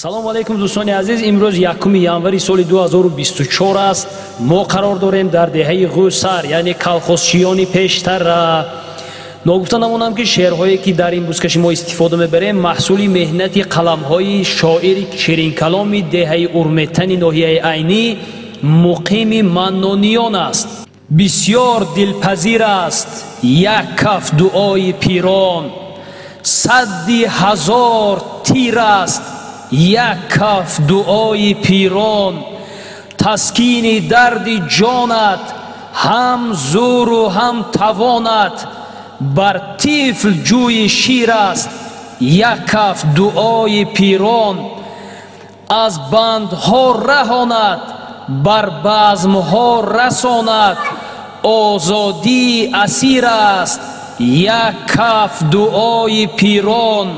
Салому алейкум, дӯстони азиз. Имрӯз 1 январи соли 2024 аст. Мо қарор дорем дар деҳаи Ғӯсар, яъне колхозчиёни пештара. Ногуфта намонам, ки шеърҳое, ки дар ин бузкаши мо истифода мебарем, маҳсули меҳнати қаламҳои шоири ширинкаломи деҳаи Урметани ноҳияи Айнӣ, муқими Маннониён аст. Бисёр дилпазир аст як каф дуои пирон, садди ҳазор тир аст як каф дуои пирон. Таскини дарди ҷонат, ҳам зӯру ҳам тавонат, бар тифл ҷӯи шир аст як каф дуои пирон. Аз бандҳо раҳонад, бар базмҳо расонад, озодии асир аст як каф дуои пирон.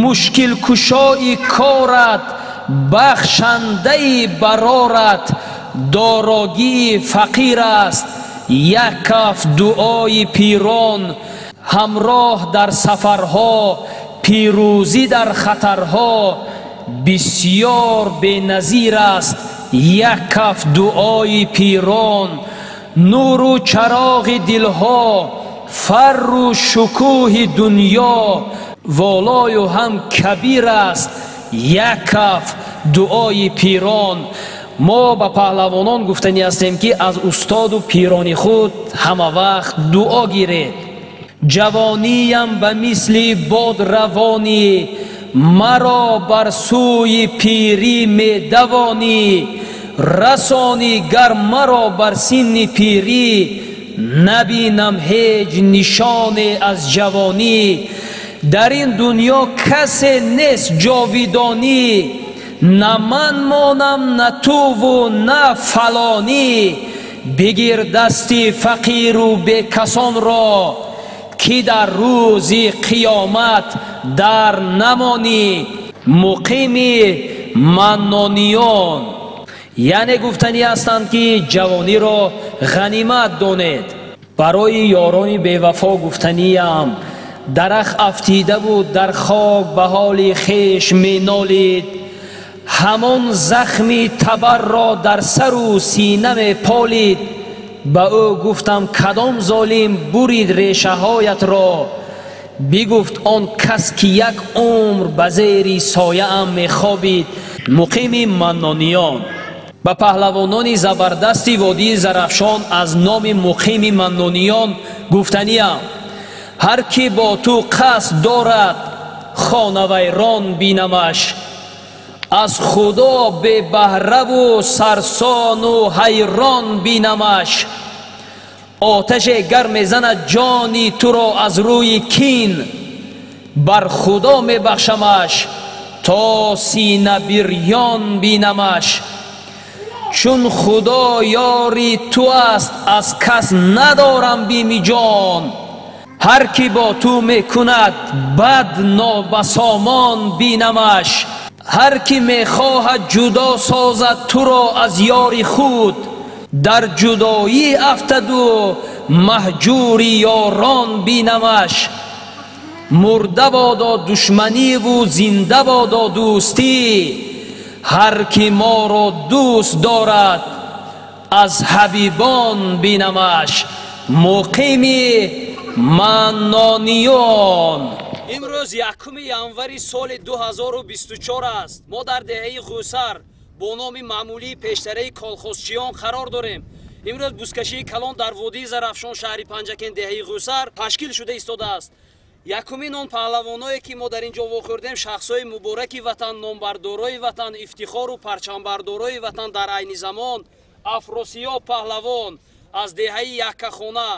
Мушкилкушои корат, бахшандаи барорат, дорогии фақир аст як каф дуои пирон. Ҳамроҳ дар сафарҳо, пирӯзӣ дар хатарҳо, бисёр беназир аст як каф дуои пирон. Нуру чароғи дилҳо, фарру шукӯҳи дунё, волою ҳам кабир аст як каф дуои пирон. Мо ба паҳлавонон гуфтанӣ ҳастем, ки аз устоду пирони худ ҳама вақт дуо гиред. Ҷавониям ба мисли бод равонӣ, маро бар сӯи пирӣ медавонӣ. Расонӣ гар маро бар синни пирӣ, набинам ҳеҷ нишоне аз ҷавонӣ. Дар ин дунё касе нест ҷовидонӣ, на ман монам, на туву на фалонӣ. Бигир дасти фақиру бекасонро, ки дар рӯзи қиёмат дар намонӣ. Муқими Маннониён. Яъне гуфтанӣ ҳастанд, ки ҷавониро ғанимат донед. Барои ёрони бевафо гуфтаниям: дарахт афтида буд дар хок, ба ҳоли хеш менолид, ҳамон захми табарро дар сару сина меполид. Ба ӯ гуфтам: кадом золим бурид решаҳоятро? Бигуфт: он кас, ки як умр ба зери сояам мехобид. Муқими Маннониён. Ба паҳлавонони забардасти водии Зарафшон аз номи муқими Маннониён гуфтаниям: ҳар кӣ бо ту қасд дорад, хонавайрон бинамаш, аз Худо бебаҳраву сарсону ҳайрон бинамаш. Оташе гар мезанад ҷони туро аз рӯи кин, бар Худо мебахшамаш, то синабирён бинамаш. Чун Худо ёри ту аст, аз кас надорам бими ҷон. Ҳар кӣ бо ту мекунад бад, нобасомон бинамаш. Ҳар кӣ мехоҳад ҷудо созад туро аз ёри худ, дар ҷудоӣ афтаду маҳҷури ёрон бинамаш. Мурда бодо душманиву зинда бодо дӯстӣ, ҳар кӣ моро дӯст дорад, аз ҳабибон бинамаш. Муқими Маннониён. Имрӯз 1 январи соли 2024 аст. Мо дар деҳаи Ғӯсар бо номи маъмулии пештараи колхозчиён қарор дорем. Имрӯз бузкашии калон дар водии Зарафшон, шаҳри Панҷакент, деҳаи Ғӯсар ташкил шуда истодааст. Якумин он паҳлавоное, ки мо дар ин ҷо вохӯрдем, шахсҳои мубораки ватан, номбардорои ватан, ифтихору парчамбардорои ватан дар айни замон: Афросиёб паҳлавон аз деҳаи Яккахона,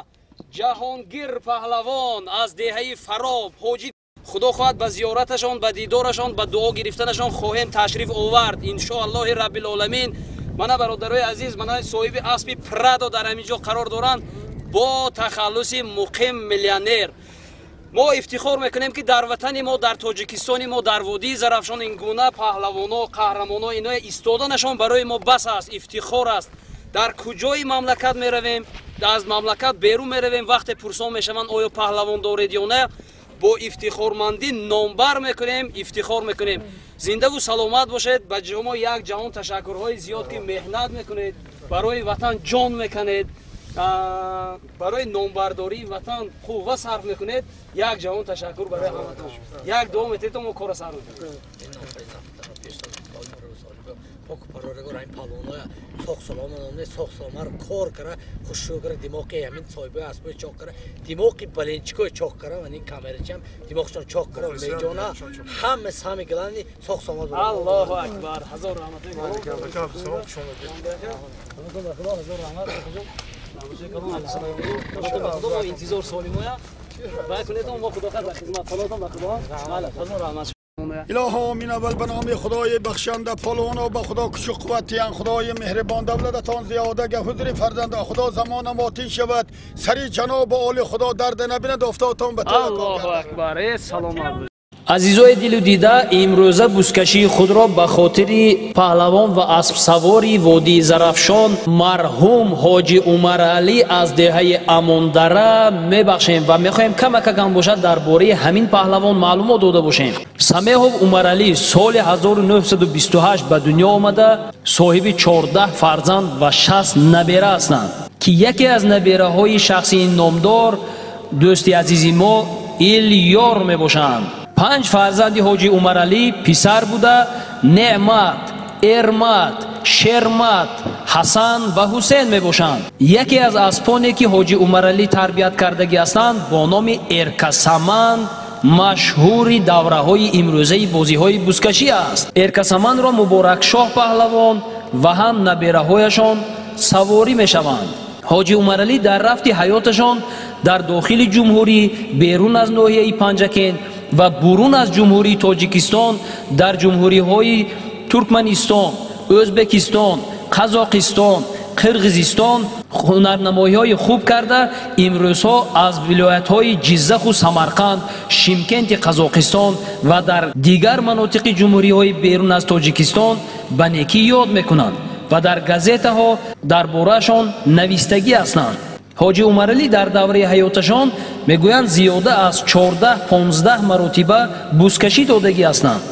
Ҷаҳонгир паҳлавон аз деҳаи Фароб. Ҳоҷи, Худо хоҳад, ба зиёраташон, ба дидорашон, ба дуо гирифтанашон хоҳем ташриф овард, иншоаллоҳи раббилоламин. Мана, бародарои азиз, мана соҳиби аспи Прадо дар ҳамин ҷо қарор доранд бо тахаллуси Муқим Миллионер. Мо ифтихор мекунем, ки дар ватани мо, дар Тоҷикистони мо, дар водии Зарафшон ин гуна паҳлавоно, қаҳрамоно ино истоданашон барои мо бас аст, ифтихор аст. Дар куҷои мамлакат меравем, аз мамлакат берун меравем, вақте пурсон мешаванд, оё паҳлавон доред ё не, бо ифтихормандӣ номбар мекунем, ифтихор мекунем. Зиндаву саломат бошед. Ба шумо як ҷаҳон ташаккурҳои зиёд, ки меҳнат мекунед, барои ватан ҷон мекунед, барои номбардории ватан қувва сарф мекунед. Як ҷаҳон ташаккур барои ҳаматон. Як дуо метед, мо кора сар мекунем. Поку парорагор ҳамин палвоноя соқ саломанонде соқ саломар кор кара, хушрӯ кара, димоқи ҳамин соҳибои аспои чоқ кара, димоқи баленчикои чоқ кара ва ин камерачиам димоқшон чоқ кара, меҷона ҳама сами главни соқ саломат. Аллоҳу акбар. Ҳазор раҳмат. Интизор солимоя бай кунед, мо худо дар хизмат салотон ба худо. Ҳазор раҳмат. илоҳо амин. Аввал ба номи Худои бахшанда, палвоно ба Худо кушу қувватиян, Худои меҳрибон давлататон зиёда, га ҳузури фарзанда Худо замона мотин шавад, сари ҷанобу оли Худо дарда набинад, офтобатон ба Аллоҳу акбар. Э, саломат. Азизои дилу дида, имрӯза бузкашии худро ба хотири паҳлавон ва аспсавори водии Зарафшон марҳум Ҳоҷи Умаралӣ аз деҳаи Амондара мебахшем ва мехоҳем камакакам бошад дар бораи ҳамин паҳлавон маълумот дода бошем. Самеҳов Умаралӣ соли 1928 ба дунё омада, соҳиби 14 фарзанд ва 60 набера ҳастанд, ки яке аз набераҳои шахси номдор дӯсти азизи мо Илёр мебошанд. 5 фарзанди Ҳоҷи Умаралӣ писар буда, Неъмат, Эрмат, Шермат, Ҳасан ва Ҳусен мебошанд. Яке аз аспоне ки Ҳоҷи Умаралӣ тарбият кардагӣ ҳастанд бо номи Эркасаман машҳури давраҳои имрӯзаи бозиҳои бузкашӣ аст. Эркасаманро Муборакшоҳ паҳлавон ва ҳам набераҳояшон саворӣ мешаванд. Ҳоҷи Умаралӣ дар рафти ҳаёташон дар дохили ҷумҳурӣ, берун аз ноҳияи Панҷакент ва бурун аз ҷумҳурии Тоҷикистон, дар ҷумҳуриҳои Туркманистон, Ӯзбекистон, Қазоқистон, Қирғизистон ҳунарнамоиҳои хуб карда, имрӯзҳо аз вилоятҳои Ҷиззаху Самарқанд, Шимкенти Қазоқистон ва дар дигар манотиқи ҷумҳуриҳои берун аз Тоҷикистон ба некӣ ёд мекунанд ва дар газетаҳо дар бораашон навистагӣ ҳастанд. Ҳоҷи Умаралӣ дар давраи ҳаёташон мегӯянд зиёда аз 14-15 маротиба бузкашӣ додагӣ ҳастанд.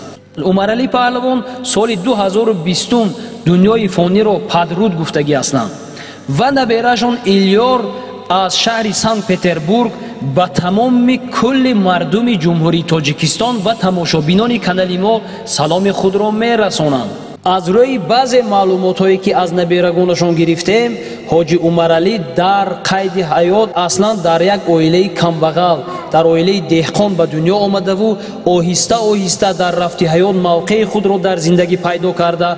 Умаралӣ паҳлавон соли 2020 дунёи фониро падруд гуфтагӣ ҳастанд ва набераашон Илёр аз шаҳри Санкт-Петербург ба тамоми кулли мардуми ҷумҳурии Тоҷикистон ва тамошобинони канали мо саломи худро мерасонанд. Аз рӯи баъзе маълумотҳое ки аз наберагонашон гирифтем, Ҳоҷи Умаралӣ дар қайди ҳаёт аслан дар як оилаи камбағал, дар оилаи деҳқон ба дунё омадаву оҳиста оҳиста дар рафти ҳаёт мавқеи худро дар зиндагӣ пайдо карда,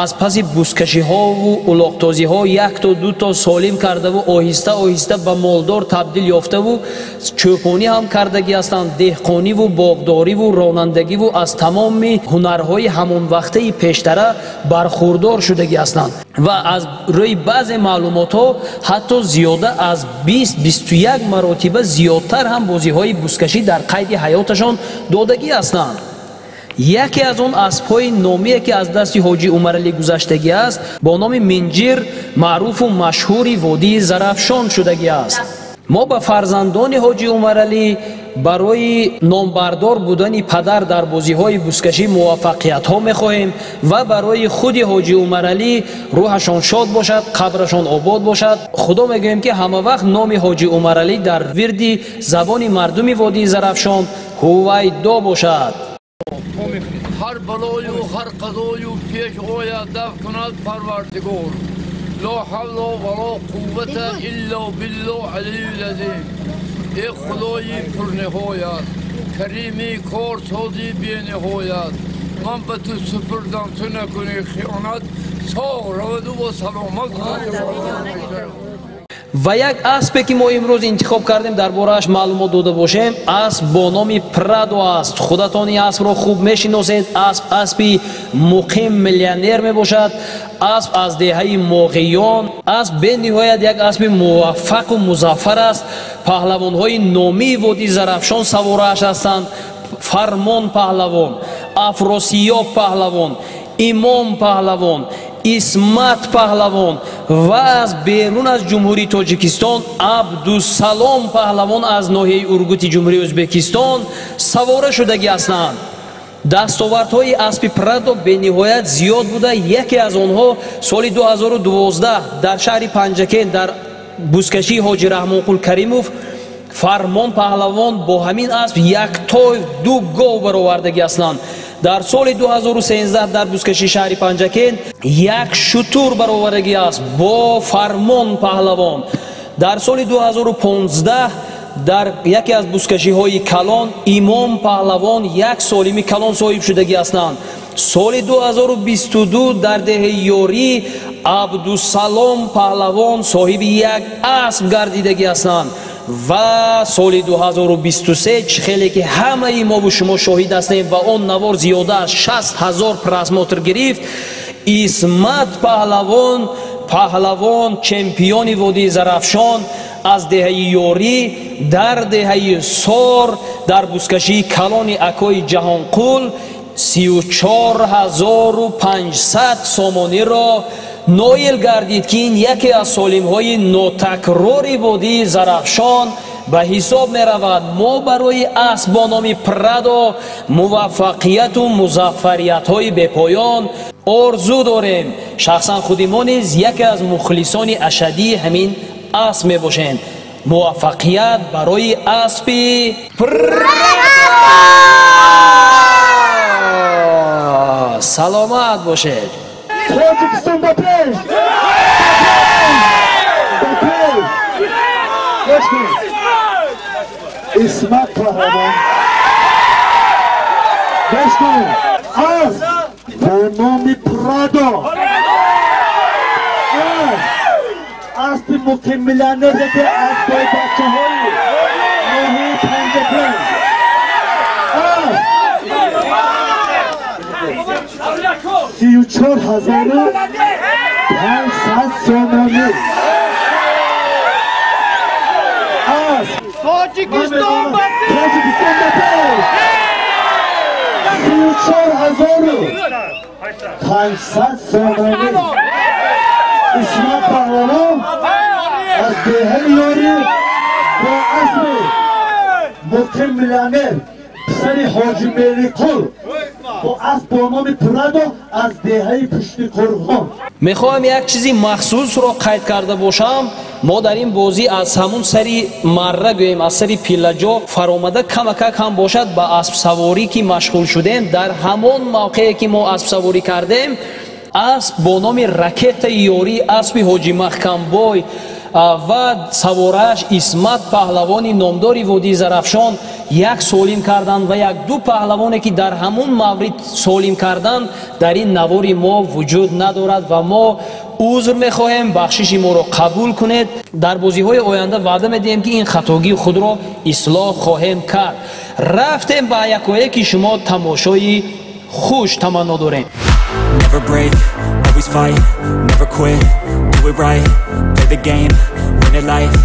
аз паси бузкашиҳову улоқтозиҳо якто дуто солим кардаву оҳиста оҳиста ба молдор табдил ёфтаву чӯпонӣ ҳам кардагӣ ҳастанд, деҳқониву боғдориву ронандагиву аз тамоми ҳунарҳои ҳамонвақтаи пештара бархурдор шудагӣ ҳастанд ва аз рӯи баъзе маълумотҳо ҳатто зиёда аз 20-21 маротиба зиёдтар ҳам бозиҳои бузкашӣ дар қайди ҳаёташон додагӣ ҳастанд. Яке аз он аспҳои номие ки аз дасти Ҳоҷи Умаралӣ гузаштагӣ аст бо номи Минҷир маъруфу машҳури водии Зарафшон шудагӣ аст. Мо ба фарзандони Ҳоҷи Умаралӣ барои номбардор будани падар дар бозиҳои бузкашӣ муваффақиятҳо мехоҳем ва барои худи Ҳоҷи Умаралӣ рӯҳашон шод бошад, қабрашон обод бошад. Худо мегӯем ки ҳама вақт номи Ҳоҷи Умаралӣ дар вирди забони мардуми водии Зарафшон ҳувайдо бошад. Ҳар балою ҳар қазою пеш ояд даф кунад Парвардигор. Ло ҳавла вало қуввата илло биллоҳ алийил азим. Э Худои пурниҳоят, карими корсози бениҳоят, ман ба ту супурдам, ту накунӣ хиёнат, соғ раваду бо саломат. Ва як аспе ки мо имрӯз интихоб кардем дар борааш маълумот дода бошем, асп бо номи Прадо аст. Худатон ин аспро хуб мешиносед. Асп аспи муқим миллионер мебошад. Асп аз деҳаи Моғиён. Асп бениҳоят як аспи муваффақу музаффар аст. Паҳлавонҳои номии водии Зарафшон саворааш ҳастанд. Фармон паҳлавон, Афросиёб паҳлавон, Имом паҳлавон, Исмат паҳлавон, ва аз берун аз Ҷумҳурии Тоҷикистон Абдусалом паҳлавон аз ноҳияи Ургути Ҷумҳурии Ӯзбекистон савора шудагӣ ҳастанд. Дастовардҳои аспи Прадо бениҳоят зиёд буда, яке аз онҳо соли 2012 дар шаҳри Панҷакент дар бузкашии Ҳоҷи Раҳмонқул Каримов Фармон паҳлавон бо ҳамин асп як той ду гов баровардагӣ ҳастанд. Дар соли 2013 дар бузкашии шаҳри Панҷакент як шутур баровардагӣ аст бо Фармон паҳлавон. Дар соли 2015 дар яке аз бузкашиҳои калон Имом паҳлавон як солими калон соҳиб шудагӣ ҳастанд. Соли 2022 дар деҳаи Ёрӣ Абдусалом паҳлавон соҳиби як асп гардидагӣ ҳастанд. Ва соли 2023 чӣ хеле ки ҳамаи мову шумо шоҳид ҳастем ва он навор зиёда аз 60 ҳазор просмотр гирифт, Исмат паҳлавон чемпиони водии Зарафшон аз деҳаи Ёрӣ дар деҳаи Сор дар бузкашии калони акои Ҷаҳонқул 34500 сомониро ноил гардид, ки ин яке аз солимҳои нотакрори водии Зарафшон ба ҳисоб меравад. Мо барои асп бо номи Прадо муваффақияту музаффариятҳои бепоён орзу дорем. Шахсан худи мо низ яке аз мухлисони ашадии ҳамин асп мебошем. Муваффақият барои аспи Прадо! Саломат бошед. Тоҷикистон ба пеш! Ба пеш! Гӯш кунед. Исмат паҳлавон. Гӯш кунед. Асп бо номи Прадо. Аспи мултимиллионер яке аз бойбачаҳои ноҳияи Панҷакент. Асп 34500 сомонӣ. Асп Тоҷикистон ба Тоҷикистон ба пеш! 34500 сомонӣ. Исмат паҳлавон аз деҳаи Ёрӣ бо аспи мултимиллионер писари Ҳоҷи Мелиқул бо асп бо номи Прадо аз деҳаи Пушти Қурғон. Мехоҳам як чизи махсусро қайд карда бошам. Мо дар ин бозӣ аз ҳамун сари марра, гӯем аз сари пиллаҷо фаромада камакак ҳам бошад ба аспсаворӣ ки машғул шудем, дар ҳамон мавқее ки мо аспсаворӣ кардем, асп бо номи Ракетаи Ёрӣ, аспи Ҳоҷи Маҳкамбой ва саворааш Исмат паҳлавони номдори водии Зарафшон як солим карданд ва як ду паҳлавоне ки дар ҳамун маврид солим карданд дар ин навори мо вуҷуд надорад ва мо узр мехоҳем, бахшиши моро қабул кунед. Дар бозиҳои оянда ваъда медиҳем ки ин хатогии худро ислоҳ хоҳем кард. Рафтем ба якояки шумо тамошои хуш таманно дорем. Never break, always fight, never quit, do it right, play the game, win it life,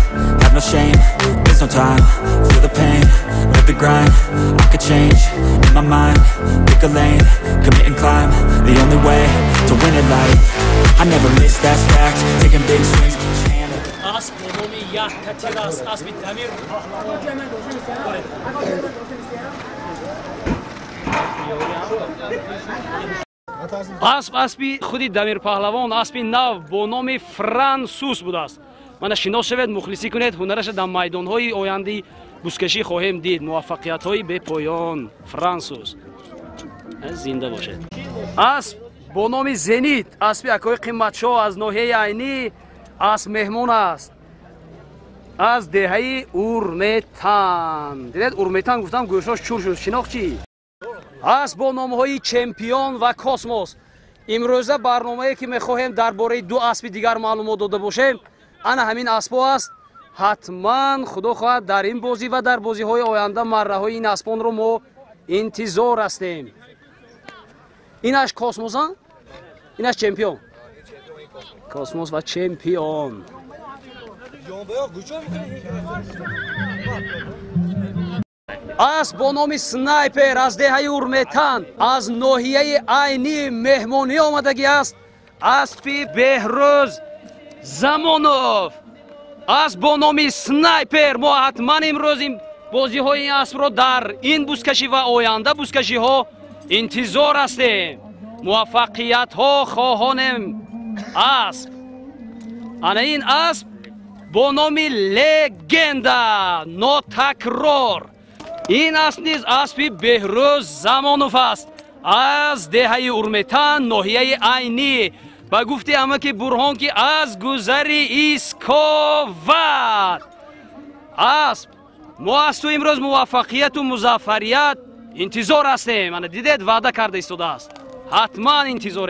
have no shame, there's no time, feel the pain, live the grind, I could change, in my mind, pick a lane, commit and climb, the only way to win it life, I never miss, that's fact, taking big swings. Асп бо номи як катир аст, аспи Дамир паҳлавон. Асп аспи худи Дамир паҳлавон, аспи нав бо номи Франсус будааст. Мана шинос шавед, мухлисӣ кунед, ҳунараша дар майдонҳои ояндаи бузкашӣ хоҳем дид. Муваффақиятҳои бепоён Франсус. Зинда бошед. Асп бо номи Зенит, аспи акои Қиматшоҳ аз ноҳияи Айнӣ, асп меҳмон аст аз деҳаи Урметан. Дидед, Урметан гуфтам, гӯшош чур шуд. Шинохт чӣ? Асп бо номҳои Чемпион ва Космос. Имрӯза барномае ки мехоҳем дар бораи ду аспи дигар маълумот дода бошем, ана ҳамин аспҳо аст. Ҳатман худо хоҳад дар ин бозӣ ва дар бозиҳои оянда марраҳои ин аспонро мо интизор ҳастем. Инаш Космос, инаш Чемпион. Космос ва Чемпион. Асп бо номи Снайпер аз деҳаи Урметан аз ноҳияи Айнӣ меҳмонӣ омадагӣ аст. Аспи Беҳрӯз Замонов, асп бо номи Снайпер. Мо ҳатман имрӯз ин бозиҳои ин аспро дар ин бузкашӣ ва оянда бузкашиҳо интизор ҳастем. Муваффақиятҳо хоҳонем асп. Ана ин асп бо номи Легенда, нотакрор. Ин асп низ аспи Беҳрӯз Замонов аст, аз деҳаи Урметан, ноҳияи Айнӣ. Ба гуфти амаки Бурҳон, ки аз гузари Исковат. Асп, мо аз ту имрӯз муваффақияту музаффарият интизор ҳастем. Ана дидед, ваъда карда истодааст, ҳатман интизор.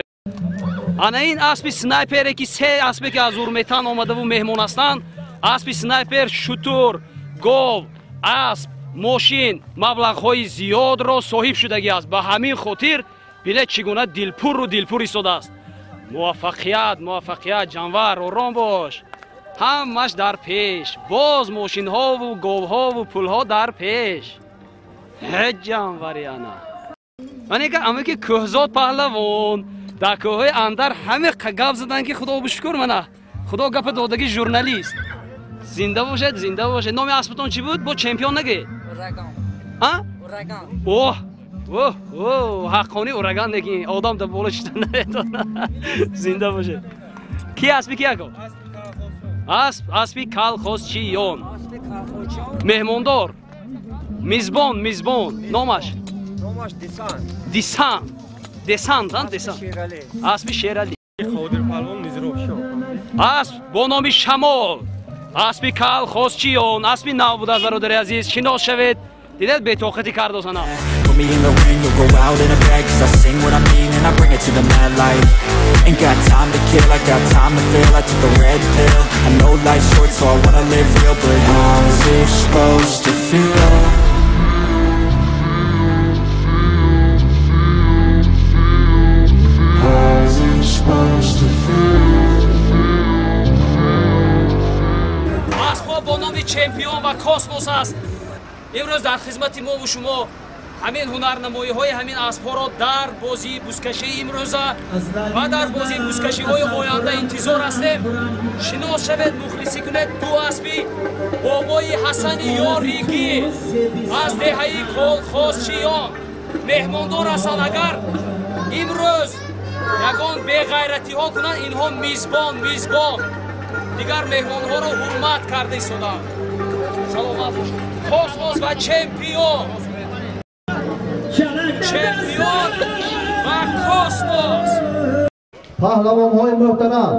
Ана ин аспи Снайпере, ки се аспе, ки аз Урметан омадаву меҳмон ҳастанд. Аспи Снайпер шутур, гов, асп, мошин, маблағҳои зиёдро соҳиб шудагӣ аст. Ба ҳамин хотир бинед, чӣ гуна дилпурру дилпур истодааст. Муваффақият, муваффақият, ҷанвар, ором бош, ҳамаш дар пеш. Боз мошинҳову говҳову пулҳо дар пеш. Ҳеҷ ҷанвари ана манека амаки Кӯҳзод паҳлавон дар кӯҳҳои андар ҳаме гап задан, ки худо бишукр, мана худо гапа додаги журналист. Зинда бошед, зинда бошед. Номи аспатон чӣ буд? Бо чемпион нагӣ? Оҳ оҳ оҳ, ҳаққони ураган неки одам да боло шида наметавонад. Зинда бошед. Ки аспи ки ако? Асп, аспи калхозчиён. Меҳмондор, мизбон, мизбон номаш? Номаш Десант. Десант, десант, десант. Аспи Шерали. Қодир палвон Мизробшоҳ. Асп бо номи Шамол, аспи калхозчиён, аспи нав будааст. Бародари азиз, шинос шавед. Дидед, бетоқатӣ кардосана. Put me in the ring, you'll go out in a bag. Cause I sing what I mean and I bring it to the mad light. Ain't got time to kill, I got time to feel. I took the red pill, I know life's short, so I wanna live real. But how's it supposed to feel? How's it supposed to feel? Аспҳо бо номи Чемпион ва Космос аст. Имрӯз дар хизмати мову шумо ҳамин ҳунарнамоиҳои ҳамин аспҳоро дар бозии бузкашии имрӯза ва дар бозии бузкашиҳои оянда интизор ҳастем. Шинос шавед, мухлисӣ кунед. Ду аспи бобои Ҳасани Ёригӣ аз деҳаи Колхозчиён меҳмондор ҳастанд. Агар имрӯз ягон беғайратиҳо кунанд, инҳо мизбон, мизбон дигар меҳмонҳоро ҳурмат карда истодаанд. Саломат бошед. Космос ва Чемпион, Чемпион ва Космос. Паҳлавонҳои муҳтарам,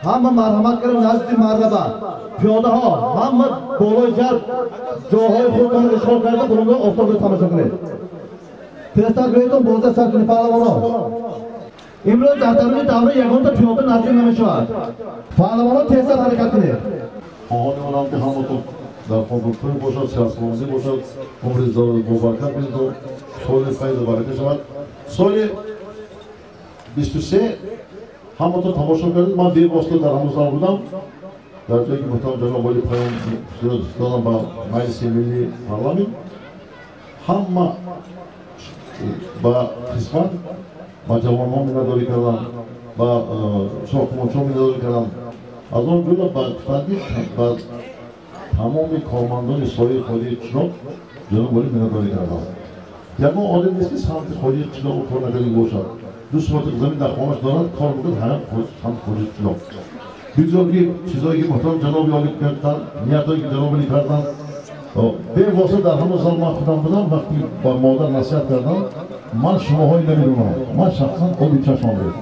ҳама марҳамат кунед назди марраба. Пиёдаҳо ҳама болои ҷар ҷоҳои худтонро ишғол карда, бурунда офтобро тамошо кунед. Тезтар биёедон, бозда сар кунед, паҳлавонҳо. Имрӯз дар даруни давра ягонта пиёда наздик намешавад. Паҳлавонҳо, тезтар ҳаракат кунед. Хоҳони онам, ки ҳаматон дар хонтӯй бошад, сиҳатсаломатӣ бошад, умри бобаракат бинду соли файзу барака шавад. Соли 23 ҳаматон тамошо кардед, ман бевосита дар ҳамон зал будам, дар ҷое ки муҳтарам ҷаноби олӣ паём додам ба Маҷлиси Миллии Парламент. Ҳама ба қисмат ба ҷавонҳо миннатдорӣ кардам, ба сохтмончиҳо миннатдорӣ кардам, аз он ҷумла ба гуфтанд, ки ба тамоми кормандони соҳаи хоҷагии қишлоқ ҷаноби олӣ миннатдорӣ кардам. Ягон одам нест, ки самти хоҷагии қишлоқро кор накарда бошад. Ду сотиқ замин дар хонаш дорад, кор мекунад ҳамин самти хоҷагии қишлоқ. Бигзор, ки чизое ки муҳтарам ҷаноби олӣ карданд, ниятое ки ҷаноби олӣ карданд, бевосита дар ҳамон зал ман худам будам. Вақте ба модар насиҳат кардам, ман шумоҳое намедонам, ман шахсан оби чашмам рехт.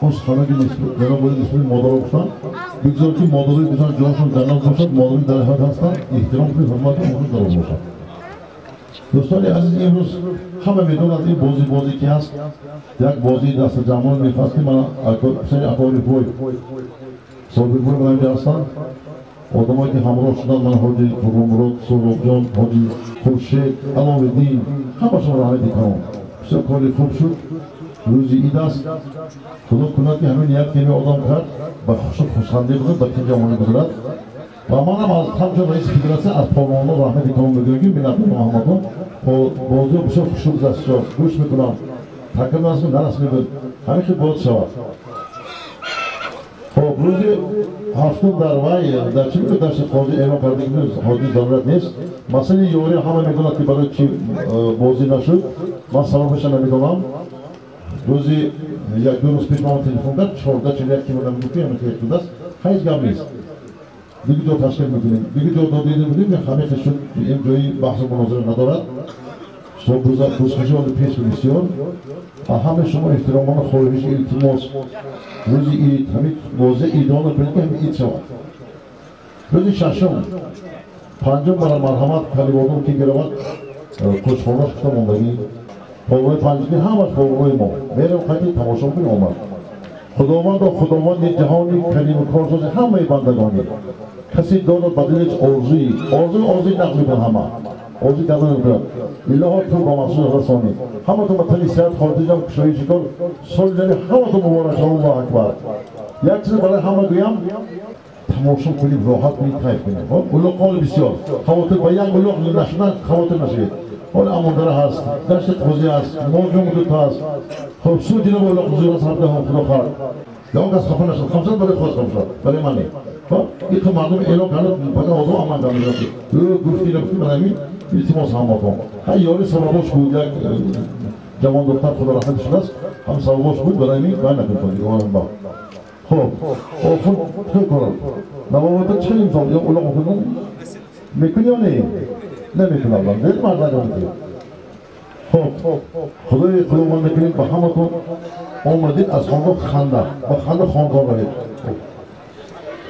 Он сухане ки ҷаноби олӣ нисбати модаро гуфтанд, бигзор, ки модарои бисёр ҷоншон ҷаннат бошад, модарои дар ҳаёт ҳастанд, эҳтиром кунед, ҳурмат кунед, онҳо дароз бошад. Дӯстони азиз, имрӯз ҳама медонад, ин бозӣ бозӣ ки ҳаст, як бозии дастаҷамъон мехост, ки ман ҳусайни Акорифой, собирбой ман инҷа ҳастанд, одамое ки ҳамроҳ шуданд, ман ҳоҷи Қурбонмурод, Суҳробҷон, ҳоҷи Хуршед, Аловиддин, ҳамашон раҳмати калон. Бисёр кори хуб шуд. Рӯзи ид аст, худо кунад, ки ҳамин ният ки одам кард, ба хушу хурсандӣ бигузарад, ба тинҷ омонӣ бигузарад. Ва манам аз ҳамчун раиси федератсия аз полвонҳо раҳмати калон мегӯям, ки миннатдорам ҳаматон. Бозиҳо бисёр хушрӯ гузашт, гӯш мекунам, такрор нарасм, нарасм мегӯяд, ҳамин хел бояд шавад. Хоб, рӯзи ҳафтум дар вай дар чӣ мегӯяд, дашти қозӣ эълон карда, ки ҳозир зарурат нест. Масъалаи ёрӣ ҳама медонад, ки барои чӣ бозӣ нашуд. Ман сабабаша намедонам. Рӯзи як ду рӯз пеш ман телефон кард, 14:41 ки будам, гуфт, ки ҳамин шудааст. Ҳеҷ гап нест. Диги ҷо ташкил мекунем. Диги ҷо додида будем, ҳамин шуд, ин ҷои баҳсу мунозира надорад. Рӯзхуши оли пеш бисёр. Ҳама шумо эҳтиромона хоҳиши илтимос, рӯзи ид ҳамин бозӣ идона кунед, ки ҳамин ид шавад. Рӯзи шашум, панҷум бара марҳамат калибодум ки гиравад, қӯшхонаш кута мондагӣ. Полвои панҷки ҳамаш полвои мо. Мерем қайди тамошо кунем омад. Худовандо, Худованди ҷаҳони кариму корсози ҳамаи бандагонӣ. Касе дорад ба дилаш орзуи, орзуи орзуи нақл мекунад ҳама. Орзуи карда намекунад. Илоҳо, ту ба мақсуд расонӣ. Ҳаматон ба тани сиҳат, хотирҷам, кушоии шикор, соли нави ҳаматон муборак. Аллоҳу акбар. Як чиз барои ҳама гӯям, тамошо кунем, роҳат кунем, кайф кунем. Улуқ ҳоли бисёр. Хавотир ба як улуқ нашудан хавотир нашавед. Ҳоли Амондара ҳаст, дашти қозӣ ҳаст, моҷум дута ҳаст. Хоб, суди наба улуқ зур аст, ҳамда худо хоҳад. Ягон кас хафа нашуд, хафа шуд барои худ хафа шуд, барои ман не. Хоб, ин мардум эълон кард, фақат озо аман дар меояд. Гуфти нагуфти ман ҳамин илтимос ҳаматон. Ҳай ёри сабабош буд, як ҷавон духтар худо раҳматиш шудааст, ҳам сабабош буд, барои ҳамин бай накунед. Хоб, охир чӣ корам? Навовата чӣ инсон ё улоқ мекунам? Мекунӣ ё не? Намекунам. Дед мардак. Хоб, Худои худованд мекунем, ба ҳаматон омадед аз хонگاه ханда, ба ханда хонگاه равед.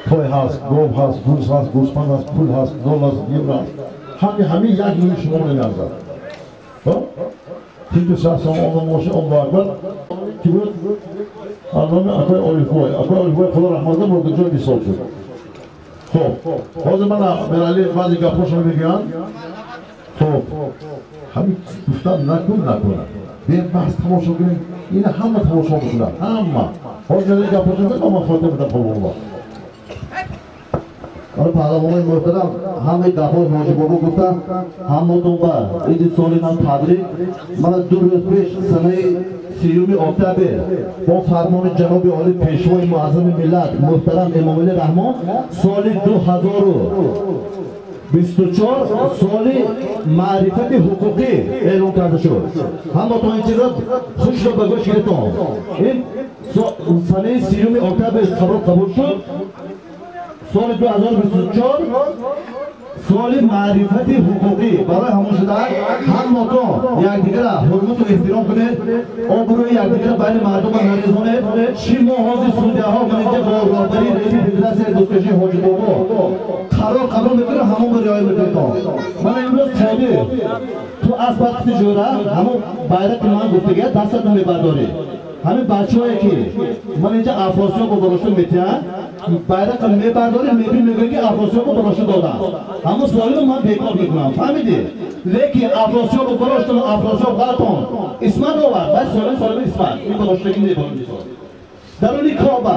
Той ҳаст, гов ҳаст, гӯс ҳаст, гӯсфанд ҳаст, пул ҳаст, дол ҳаст, евро ҳаст. Ҳами ҳами як мӯи шумо намеарзад. Хоб? Тинҷу саҳсом одам боши, Аллоҳу акбар. Ки буд? Номи акои Орифбой. Акои Орифбой Худо раҳмат кунад, мурда ҷой 20 сол шуд. Хоб, ҳозир мана Мерали баъзе гапҳошро мегӯянд. Хоб, ҳамин гуфтан накун, накун. Бебаҳс тамошо кунем. Ина ҳама тамошо мекунад, ҳама. Ҳозир Мерали гапҳошро мегӯяд, ман фотиҳа медам полвонро. Паҳлавонои муҳтарам, ҳамаи гапҳои ҳоҷибобо гуфта, ҳаматон ба иди соли нав табрик. Мана 2 рӯз пеш, санаи 30 октябр, бо фармони ҷаноби олӣ, пешвои муаззами миллат муҳтарам Эмомалӣ Раҳмон, соли 2024 соли маърифати ҳуқуқӣ эълон карда шуд. Ҳаматон ин чизро хушро ба гӯш гирифтон. Ин санаи 30 октябр қабул шуд. Соли 2024 соли маърифати ҳуқуқӣ. Барои ҳамон шуда, ҳаматон якдигара ҳурмату эҳтиром кунед, обрӯи якдигара байни мардума нарезонед. Чӣ мо ҳозир судяҳо манинҷа бо роҳбарии раиси федератсияи гӯсткашии Ҳоҷибобо қарор қабул мекунем, ҳамон ба риоя мекунедтон. Мана имрӯз Қодир, ту асбати ҷӯра ҳамон байрақи ман гуфтагия дастат намебардорӣ. Ҳамин бачаҳое ки ман инҷа Афросиёбо барошта метиҳанд, байрақа мебардорӣ, мебин, мегӯяд ки Афросиёбо барошта додам. Ҳамон суолиро ман бекор мекунам, фаҳмидӣ? Лекин Афросиёбо бароштану Афросиёб ғалтон исмат овард, баъд солим солими исмат ин бароштагӣ мебарон. Даруни коба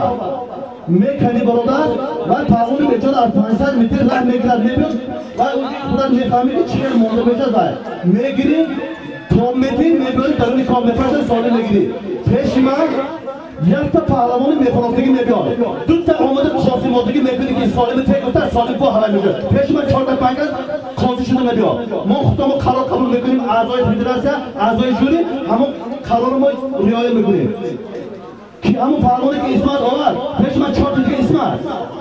мекани бародар, ва паҳлавони бечора аз 500 метр раҳ мегирад, мебиёд, ва худат мефаҳмӣ ки чӣ хел монда мешавад. Вай мегирӣ, тоб метӣ, мебиёри, даруни коб мепаршад, солим мегирӣ. Пеши ман якта паҳлавони мефарофтагӣ мебиёд, дута омада қосимотагӣ мекунӣ, ки солими тек гуфта, солим бо ҳавай мешавад. Пеши ман чорта панҷ қози шуда мебиёд. Мо худомо қарор қабул мекунем, аъзои федератсия, аъзои жюри, ҳамон қарорро мо риоя мекунем. Ки ҳамон паҳлавоне ки исмат овард, пеши ман чорта дига исмат,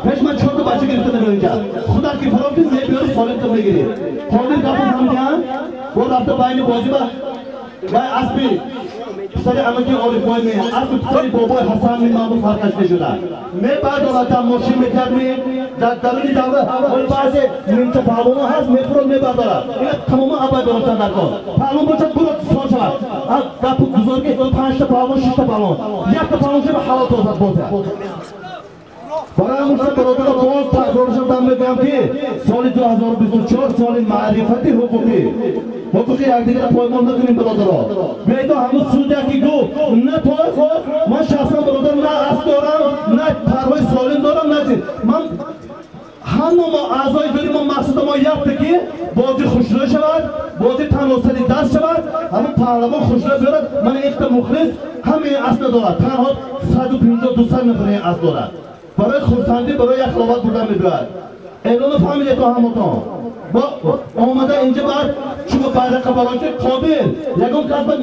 пеши ман чорта бача гирифта мебиёд инҷа. Худат ки фарофтӣ, мебиёри, солимто мегирӣ. Қодир гапо фаҳмидиҳанд, бо рафта байни бозӣ ба вай аспи писари амаки Орифбой ме, аспи писари бобои Ҳасан ме, ман бу фарқаш мешуда. Мебардорад, дар мошин метиҳад ме, дар даруни давра баъзе нимча паҳлавонҳо ҳаст, мефурод, мебардорад. Ина тамоман абай бароштан дар кор. Паҳлавон бошад, бурод сол шавад. Гапу гузорги панҷта паҳлавон, шишта паҳлавон. Якта паҳлавон шава ҳалол тозад бозад. Барои ҳамон бародаро боз такроршам дам мегӯям, ки соли 2024 соли маърифати ҳуқуқӣ. Ҳуқуқи якдигара поймол накунем, бародаро. Биёед, ҳамун судя ки гуфт натоз, ман шахсан, бародар, на асп дорам, на парвои солим дорам, на чиз. Ман ҳама мо аъзои жюри, мо мақсади мо якте, ки бозӣ хушрӯ шавад, бозӣ таносари даст шавад, ҳамун паҳлавон хушрӯ биёрад. Мана ихта мухлис ҳамаи асп надорад, танҳо 150-200 нафар ин асп дорад. Барои хурсандӣ, барои як ҳаловат бурдан мебирад. Эълону фаҳмидед то ҳамотон. Бо омада инҷа баъд чуба байрақа барои қобил ягон кас ба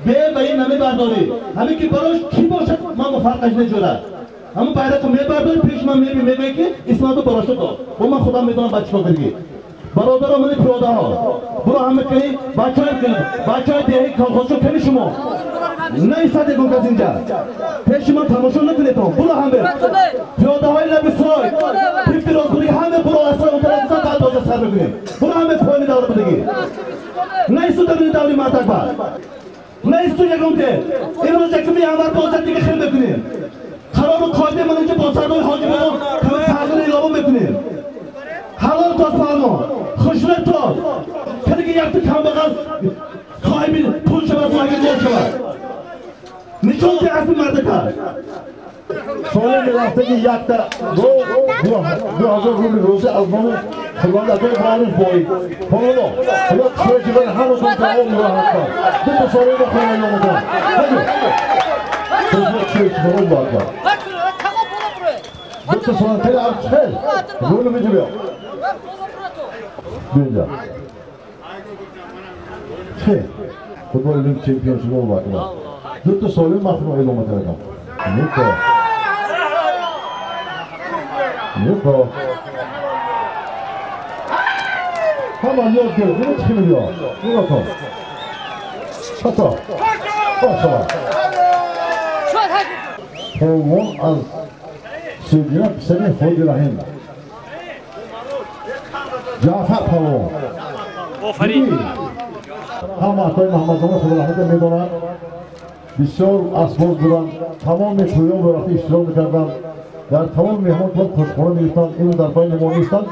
бе ба ин намебардорӣ. Ҳамин ки барош кӣ бошад, ман ба фарқаш неҷурад. Ҳамон байрақа мебардорӣ, пеш ман меби мегӯяд ки Исмату барошо дод. Бо ман худам медонам ба чӣ кор кардагӣ. Бародаро, мани пиёдаҳо. Буро ҳама кани бачаҳои бачаҳои деҳаи колхозчо кани шумо. Наистад ягон кас инҷа. Пеши ман тамошо накунедон. Буро ҳама. Пиёдаҳои лаби сой, пифти розхӯрӣ ҳама буро аз сой он тараф бизан, баъд боза сар мекунем. Буро ҳама поёни давра будагӣ. Наисту даруни даври мардак бар. Наисту ягон те. Имрӯз якуми январ боза дига хел мекунем. Қарору қоидаи ман инҷа бо сардори ҳоҷи бобо каме тағйир илова мекунем. Ҳалол тоз паҳлавон, хушрӯ тоз. Каде ки якта камбағал соҳиби пул шавад, соҳиби мол шавад. Нишон ки аспи мардака. Соли мерафтаги якта 2000 рубли рӯза аз номи Худованд акои маъруф боид. Павло, Худо кишвари ҷибани ҳаматон тамом муроҳат Дута соли ба хона омадан. Худо кишвари ҷибани бояд. Дута соли хеле хел. Рулу меҷибё. Бинҷа. Хел. Футбол илм чемпион шуда бояд. Дута соли махну эълом кардам. Нико. Нико. ҳама ёд гирифт. Ино чӣ мегӯяд? Нигоҳ кун. Хато. Бошава. Полвон аз Судина писари Ҳоҷи Раҳим. Ҷаъфар палвон. Офарин. Ҳама акои Муҳаммадзамон Худо раҳмата медонанд. Бисёр асбоз буданд. Тамоми тӯён рафта иштирок мекарданд. Дар тамоми меҳмон бояд хушхона мегирифтанд. Ин дар байни мо нестанд.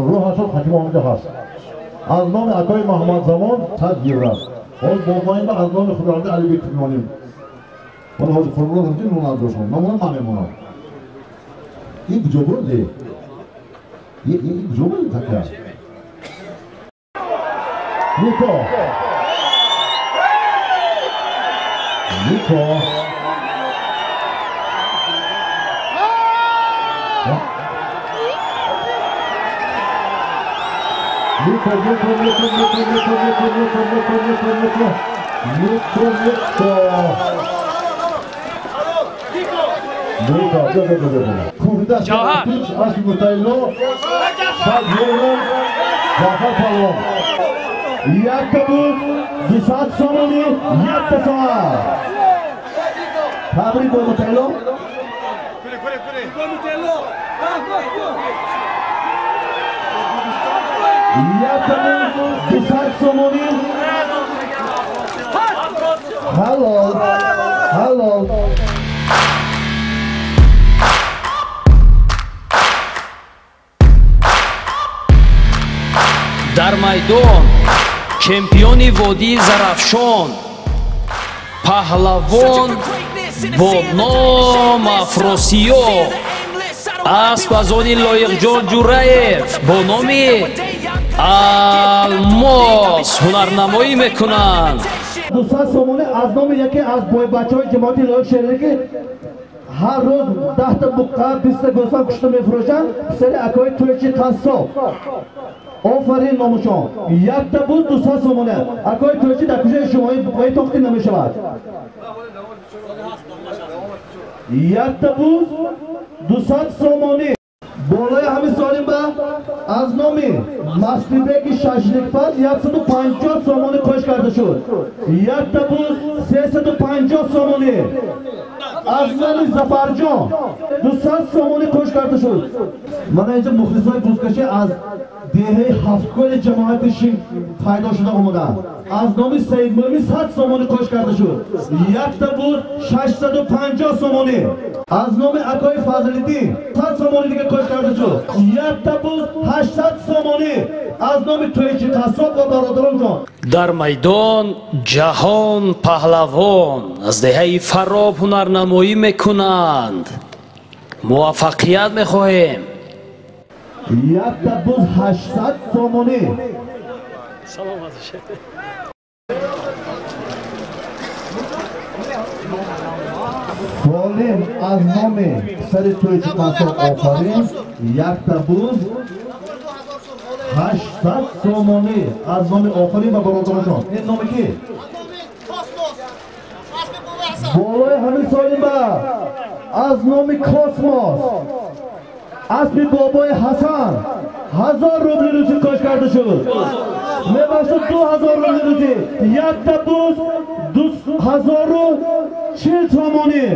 Рӯҳашон ҳаким омида ҳаст. Аз номи акои Муҳаммадзамон 100 евро. Ҳоз бо аз номи Худованди Алибек мемонем. Ман ҳозир қурбон ҳамчин монад дошам. Намонам ман мемонам. Ин куҷо бурди? Ин куҷо бурди така? Нико. Нико. Нико, Нико, Нико, Нико, Нико, Нико, Нико, Нико, Нико, Нико, Нико, Нико. Нико, Нико, Нико. Курда Шаҳпич аз Мутайло, 100 евро, Ҷаъфар палвон. Якта буз, 200 сомонӣ, якта соат. Табрик бо Мутайло. Якта буз, 200 сомонӣ. Ҳалол, ҳалол. Дар майдон чемпиони водии Зарафшон паҳлавон бо ном Афросиё, асп аз они Лоиқҷон Ҷураев бо номи Алмос ҳунарнамоӣ мекунанд. 200 сомонӣ аз номи яке аз бойбачаҳои ҷамоати Лоиқ Шералӣ ки ҳар рӯз 10та буққа, 20та гӯсфанд кушта мефурӯшанд, писари акои Тӯйчи Қассоб. Офарин номушон. Якта буз 200 сомонӣ. Акои Тӯйчи дар куҷои шумои тоқти намешавад. Якта буз 200 сомонӣ. Болои ҳамин солим ба аз номи Маслибеки шашликпаз 150 сомонӣ қош карда шуд. Якта буз 350 сомонӣ. Аз номи Зафарҷон 200 сомонӣ қош карда шуд. Мана инҷа мухлисои бузкашӣ аз деҳаи ҳафткӯли ҷамоати Шин пайдо шуда омаданд. Аз номи Саидмӯмин 100 сомонӣ қош карда шуд. Якта буз 650 сомонӣ. Аз номи акои Фазлиддин 100 сомонӣ дига қош карда шуд. Якта буз 800 сомонӣ. Аз номи Тӯйчи Қассоб ва бародаронҷон. Дар майдон ҷаҳон паҳлавон аз деҳаи Фароб ҳунарнамоӣ мекунанд. Муваффақият мехоҳем. Якта буз 800 сомонӣ. Саломат бошед. Солим аз номи писари тӯйчи қассоб Офарин якта буз 800 сомонӣ аз номи Офарин ва бародарашон. Ин номи ки? Болои ҳамин Солим аз номи Космос аспи бобои Ҳасан 1000 рубли русӣ кош карда шуд. Мебахшад 2000 рубли русӣ. Якта буз 2040 сомонӣ.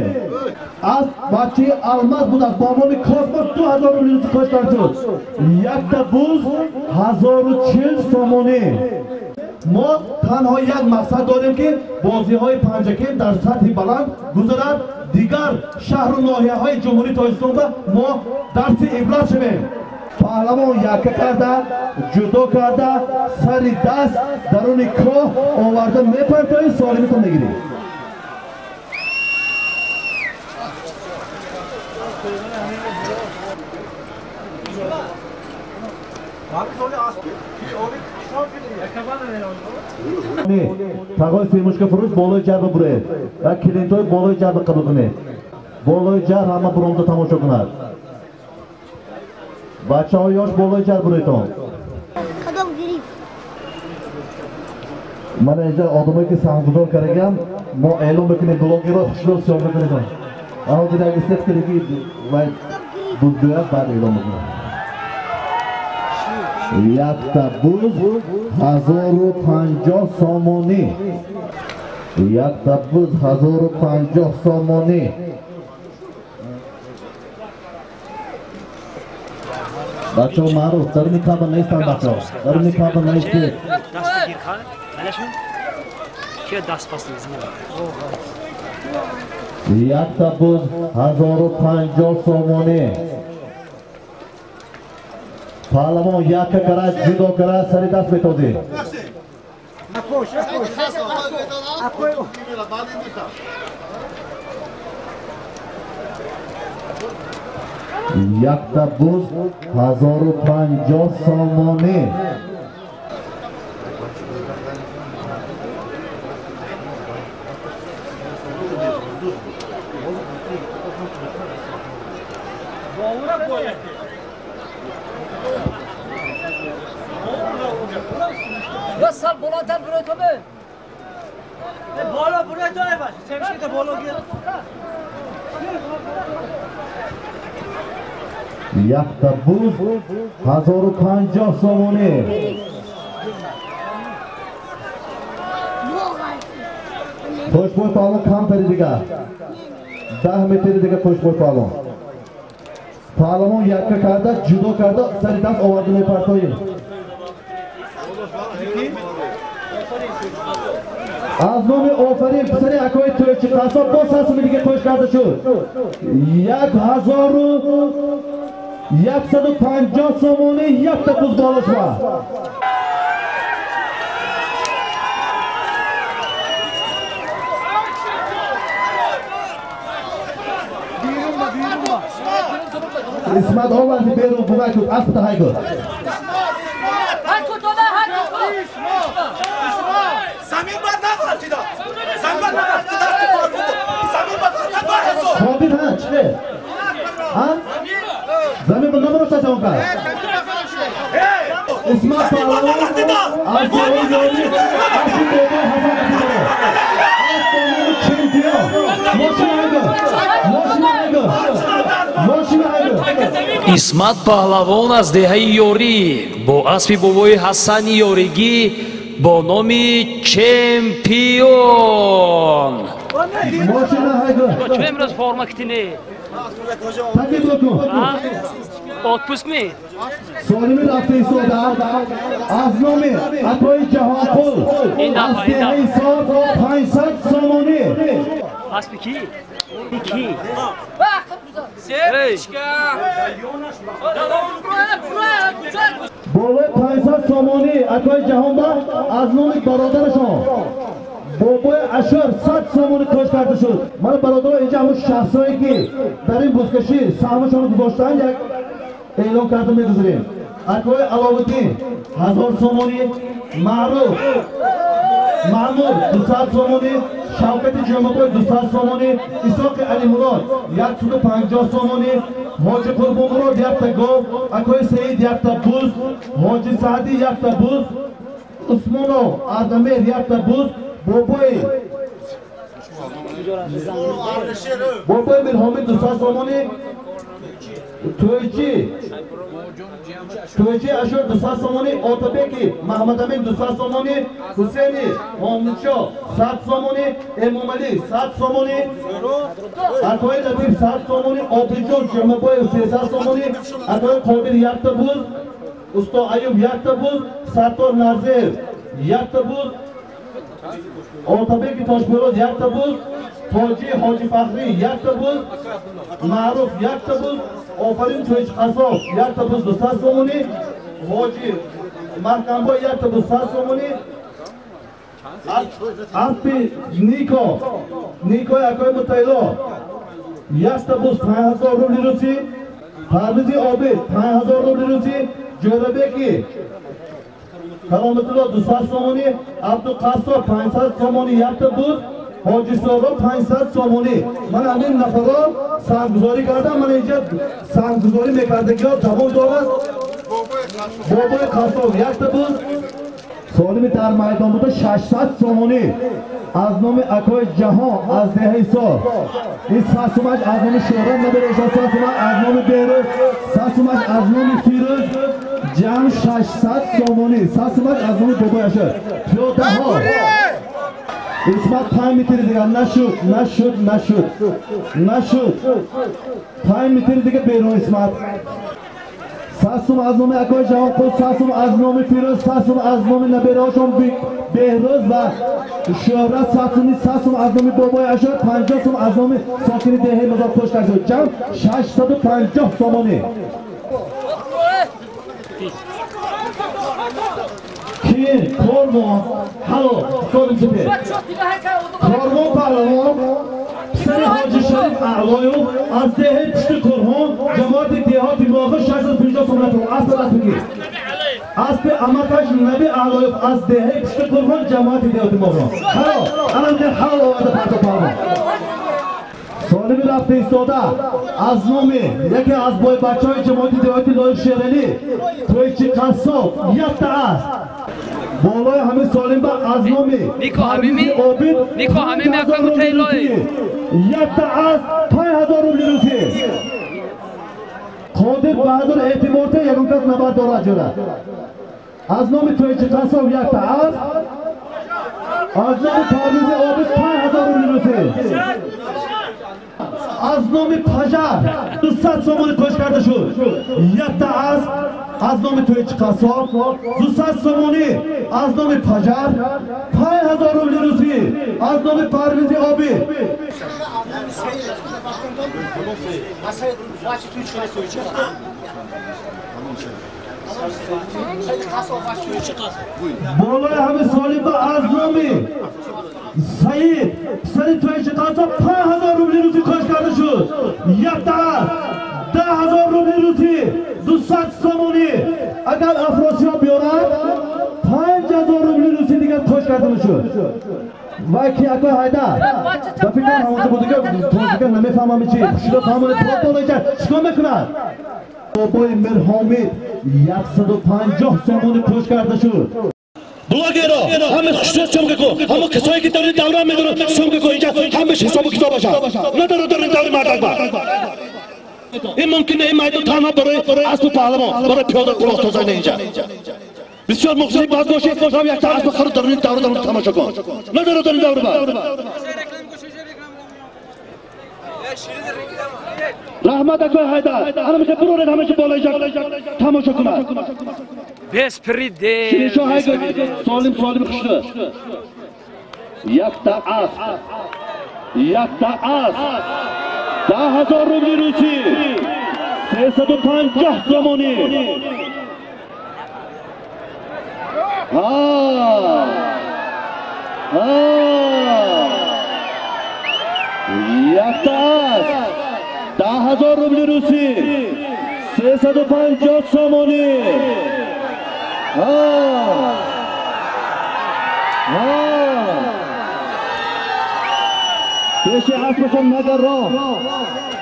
Аз бачаи алмаз буд, аз бо номи Космос 2000 рубли русӣ кош карда шуд. Якта буз 1040 сомонӣ. Мо танҳо як мақсад дорем, ки бозиҳои Панҷакент дар сатҳи баланд гузарад. Дигар шаҳру ноҳияҳои Ҷумҳурии Тоҷикистонда мо дарси ибрат шавем. Паҳлавон якка карда, ҷудо карда, сари даст даруни коҳ оварда мепартои, солимитон мегирӣ. Тағои семушка фурӯш болои ҷарба буред ва клиентҳои болои ҷарба қабул кунед. Болои ҷар ҳама буромда тамошо кунад. Бачаҳои ёш болои ҷар буредон. Мана инҷа одамое ки саҳмгузор кардагиам, мо эълон мекунем, блогерро хушрӯ сиём мекунедон. Ҳозир як истеқ кардагӣ вай бузгӯяд, баъд эълон мекунем. Якта буз 1050 сомонӣ. Якта буз 1050 сомонӣ. Бачаҳо маъруф, даруни каба нестанд бачаҳо. Даруни каба нестед. Якта буз 1050 сомонӣ. Паҳлавон якка кара, ҷудо кара, сари даст метозӣ. Якта буз 1050 сомонӣ. Якта буз 1050 сомонӣ. Тошбой паҳлавон камтари дигар, 10 метри дигар Тошбой паҳлавон. Паҳлавон якка карда, ҷудо карда, сари даст оварда мепартоем. Аз номи Офарин писари акои тӯйчи қассоб боз 100 сомонӣ дига кош карда шуд. 1150 сомонӣ якта буз боло шуд. Исмат оварди берун, бувай кун, аспта ҳай кун. Замин бар нағалтида. Замин бар нағалтида, дасти пор буд. Замин бар нағалтида. Хобид ҳа, чӣ? Ҳа? Замин ба намурашта он кас. Исмат паҳлавон аз ҷои ёри аспи бобои Ҳасан Қасимов. Асп чемпион. Мошина ҳайгӯ. Мошина ҳайгӯ. Мошина ҳайгӯ. Исмат паҳлавон аз деҳаи Ёрӣ бо аспи бобои Ҳасани Ёригӣ бо номи чемпион. Мошина ҳайгӯ. Чӣ имрӯз форма китинӣ? Такриф кун. Отпуск ми? Солими рафта истода аз номи акои Ҷаҳонқул аз деҳаи Сор 500 сомонӣ. Аспи ки? Ки? Болои 500 сомонӣ акои Ҷаҳонба аз номи бародарашон бобои Ашор 100 сомонӣ кош карда шуд. Мана бародаро, инҷа ҳамун шахсое ки дар ин бузкашӣ саҳмашонро гузоштаанд, як эълон карда мегузарем. Акои Аловуддин 1000 сомонӣ, Маъруф Маъмур 200 сомонӣ, Шавкати Ҷомабой 200 сомонӣ, Исоқи Алимурод 150 сомонӣ, Ҳоҷи Қурбонмурод якта гов, Акои Саид якта буз, Ҳоҷи Саъдӣ якта буз, Усмонов Ардамер якта буз, Бобои Мирҳомид 200 сомонӣ, Тӯйчи Ашур 200 сомонӣ, Отабеки Маҳмадамин 200 сомонӣ, Ҳусейни Ҳомидшоҳ 100 сомонӣ, Эмомалӣ 100 сомонӣ, Акои Латиф 100 сомонӣ, Обиҷон Ҷамабоев 300 сомонӣ, Акои Қодир якта буз, Усто Аюб якта буз, Саттор Назир якта буз, Отабеки Тошмурод якта буз, Тоҷи Ҳоҷи Фахрӣ якта буз, Маъруф якта буз, Офарин Тӯйчи Қассоб якта буз 200 сомонӣ, Ҳоҷи Маҳкамбой якта буз 100 сомонӣ, Аспи Нико Никои Акои Мутаило якта буз 5000 рубли русӣ, Парвизи Обид 5000 рубли русӣ, Ҷӯрабеки Кароматулло 200 сомонӣ, Абдуқассоб 500 сомонӣ якта буз, Ҳоҷи Соҳроб 500 сомонӣ. Ман ҳамин нафарро санггузорӣ кардам. Ман инҷа санггузорӣ мекардагиҳо давом дорад. Бобои Қассоб якта буз, солими дар майдон буда 600 сомонӣ аз номи Акои Ҷаҳон аз деҳаи Сор. Ин 100 сомаш аз номи Шӯҳрат набераша, 100 сомаш аз номи Беҳрӯз, 100 сомаш аз номи Фирӯз, ҷамъ 600 сомонӣ, 100 сомаш аз номи Бобои Ашур. Пиёдаҳо Исмат 5 метри дигар нашуд, нашуд, нашуд, нашуд. 5 метри дигар берун Исмат. 100 сом аз номи Акои Ҷаҳонқул, 100 сом аз номи Фирӯз, 100 сом аз номи набераҳошон Беҳрӯз ва Шӯҳрат, 100 сомӣ, 100 сом аз номи Бобои Ашур, 50 сом аз номи сокини деҳаи Мазорпӯш кард. Ҷамъ 650 сомонӣ. Кин Корвон, ҳало солим сипер. Корвон паҳлавон писари Ҳоҷи Шариф Аълоев аз деҳаи Пушти Қурҳон, ҷамоати деҳоти Моғир 650 сомона. Аспи даст бигир. Аспи амакаш Наби Аълоев аз деҳаи Пушти Қурҳон, ҷамоати деҳоти Моғир. Ҳало, анам ҳало оварда парто паҳлавон. Солими рафта истода аз номи яке аз бойбачаҳои ҷамоати деҳоти Лоиқ Шералӣ Тӯйчи Қассоб якта аст. Болои ҳамин солимба аз номи Парвизи Обид 5000 рубли русӣ, якта аст 5000 рубли русӣ. Қодир Баҳадур эътиборта ягон кас набард дорад ҷора. Аз номи Тӯйчи Қассоб якта аст, аз номи Парвизи Обид 5000 рубли русӣ. Аз номи Пажар 200 сомонӣ қӯш карда шуд. Якта аст аз номи Тӯйчи Қассоб 200 сомонӣ, аз номи Пажар 5000 рубли русӣ, аз номи Парвизи Обид. Болои ҳамин солиба аз номи Саид писари Тӯйчи Қассоб 5000 рубли русӣ қӯш карда шуд. Якта аст 10000 рубли русӣ, 200 сомонӣ. Агар Афросиёб биёрад 5000 рубли русӣ дигар қӯш карда мешуд. Вай ки Акои Ҳайдар ба фикрам ҳамонҷо будига тоҷика намефаҳмам чи хушида фаҳмони болоҷа чикор мекунад. Бобои Мирҳомид 150 сомонӣ қӯш карда шуд. Блогеро ҳама хушрӯ съёмка кун, ҳама касое ки дар ин давра медонанд съёмка кун, инҷа ҳамаш ҳисобу китобашанд. Надорад дар ин даври мардак ба. Ин мумкин ин майдон танҳо барои аспу паҳлавон, барои пиёда қулоқ тоза не инҷа. Бисёр мухлиси бад бошед, рав якта аспу хару дар ин давра дар тамошо кун. Надорад дар ин давра ба. Раҳмат Акои Ҳайдар, ҳама мехоҳад буроред ҳамаша болои ҷак тамошо кунад. Беспредел. Шириншоҳ Ҳайдар солим солим хушрӯ. Якта асп, якта асп, 10000 рубли русӣ, 350 сомонӣ. Ҳа, ҳа, якта асп, 10000 рубли русӣ, 350 сомонӣ. Ҳа, ҳа. Пеши аспашон нагар роҳ.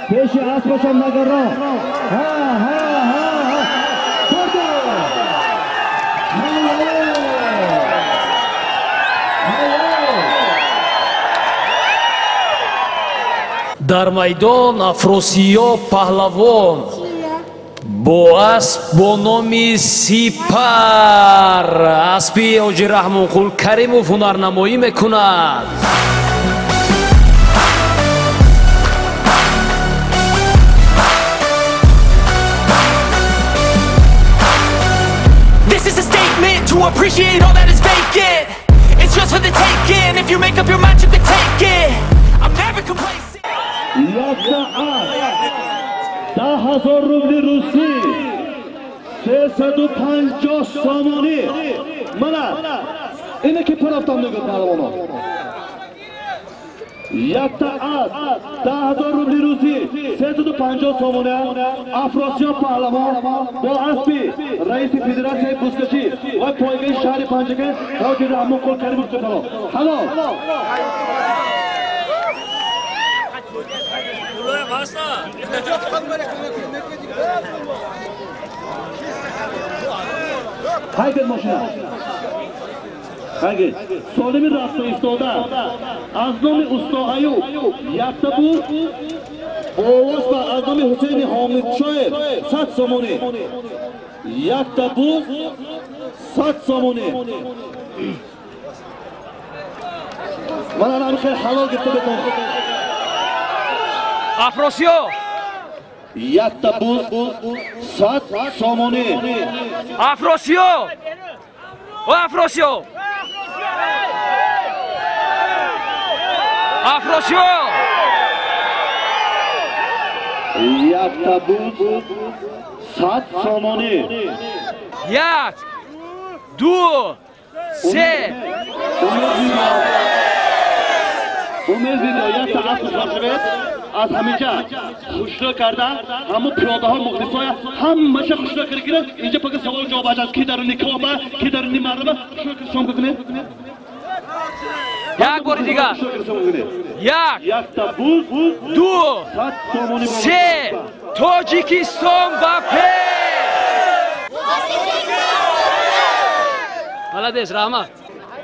Пеши аспашон нагар роҳ. Ҳа, ҳа, ҳа, ҳа. Бурду! Дар майдон Афросиёб паҳлавон бо асп бо номи Сипар, аспи Ҳоҷи Раҳмонқул Каримов ҳунарнамоӣ мекунад. This is a statement to appreciate all that is vacant. It's just for the taking. If you make up your mind, you can take it. I'm never complacent. Якта асп 10,000 рубли русӣ, 350 сомонӣ. Мана ине ки парафтам мегӯяд паҳлавонон. Якта асп 10,000 рубли русӣ, 350 сомонӣ. Афросиёб паҳлавон бо аспи раиси федератсияи бузкашӣ ва пойгаи шаҳри Панҷакент Ҳоҷи Раҳмонқул Каримов кутало. Ҳалол. Хайгет мошина. Хайгет. Солими рафта истода. Аз номи усто Аюб якта буд. Овоз ба аз номи Ҳусейни Ҳомидшоев 100 сомонӣ. Якта буд 100 сомонӣ. Ман ана хеле ҳалол гирифта бетон. Афросиёб якта буз 100 сомонӣ. Афросиёб! О Афросиёб! Афросиёб! Якта буз 100 сомонӣ. 1, 2, 3. Умед видео якта асп шавед. Аз ҳаминҷа хушрӯ карда ҳамун пиёдаҳо мухлисоя ҳамаша хушрӯ карда гирад. Инҷа фақат саволу ҷавоб аст, ки даруни коба, ки даруни марраба. Хушрӯ карда сомка кунед. Як бори дигар. 1, якта буз, 2, 3. Тоҷикистон ба пеш! Молодец, раҳмат.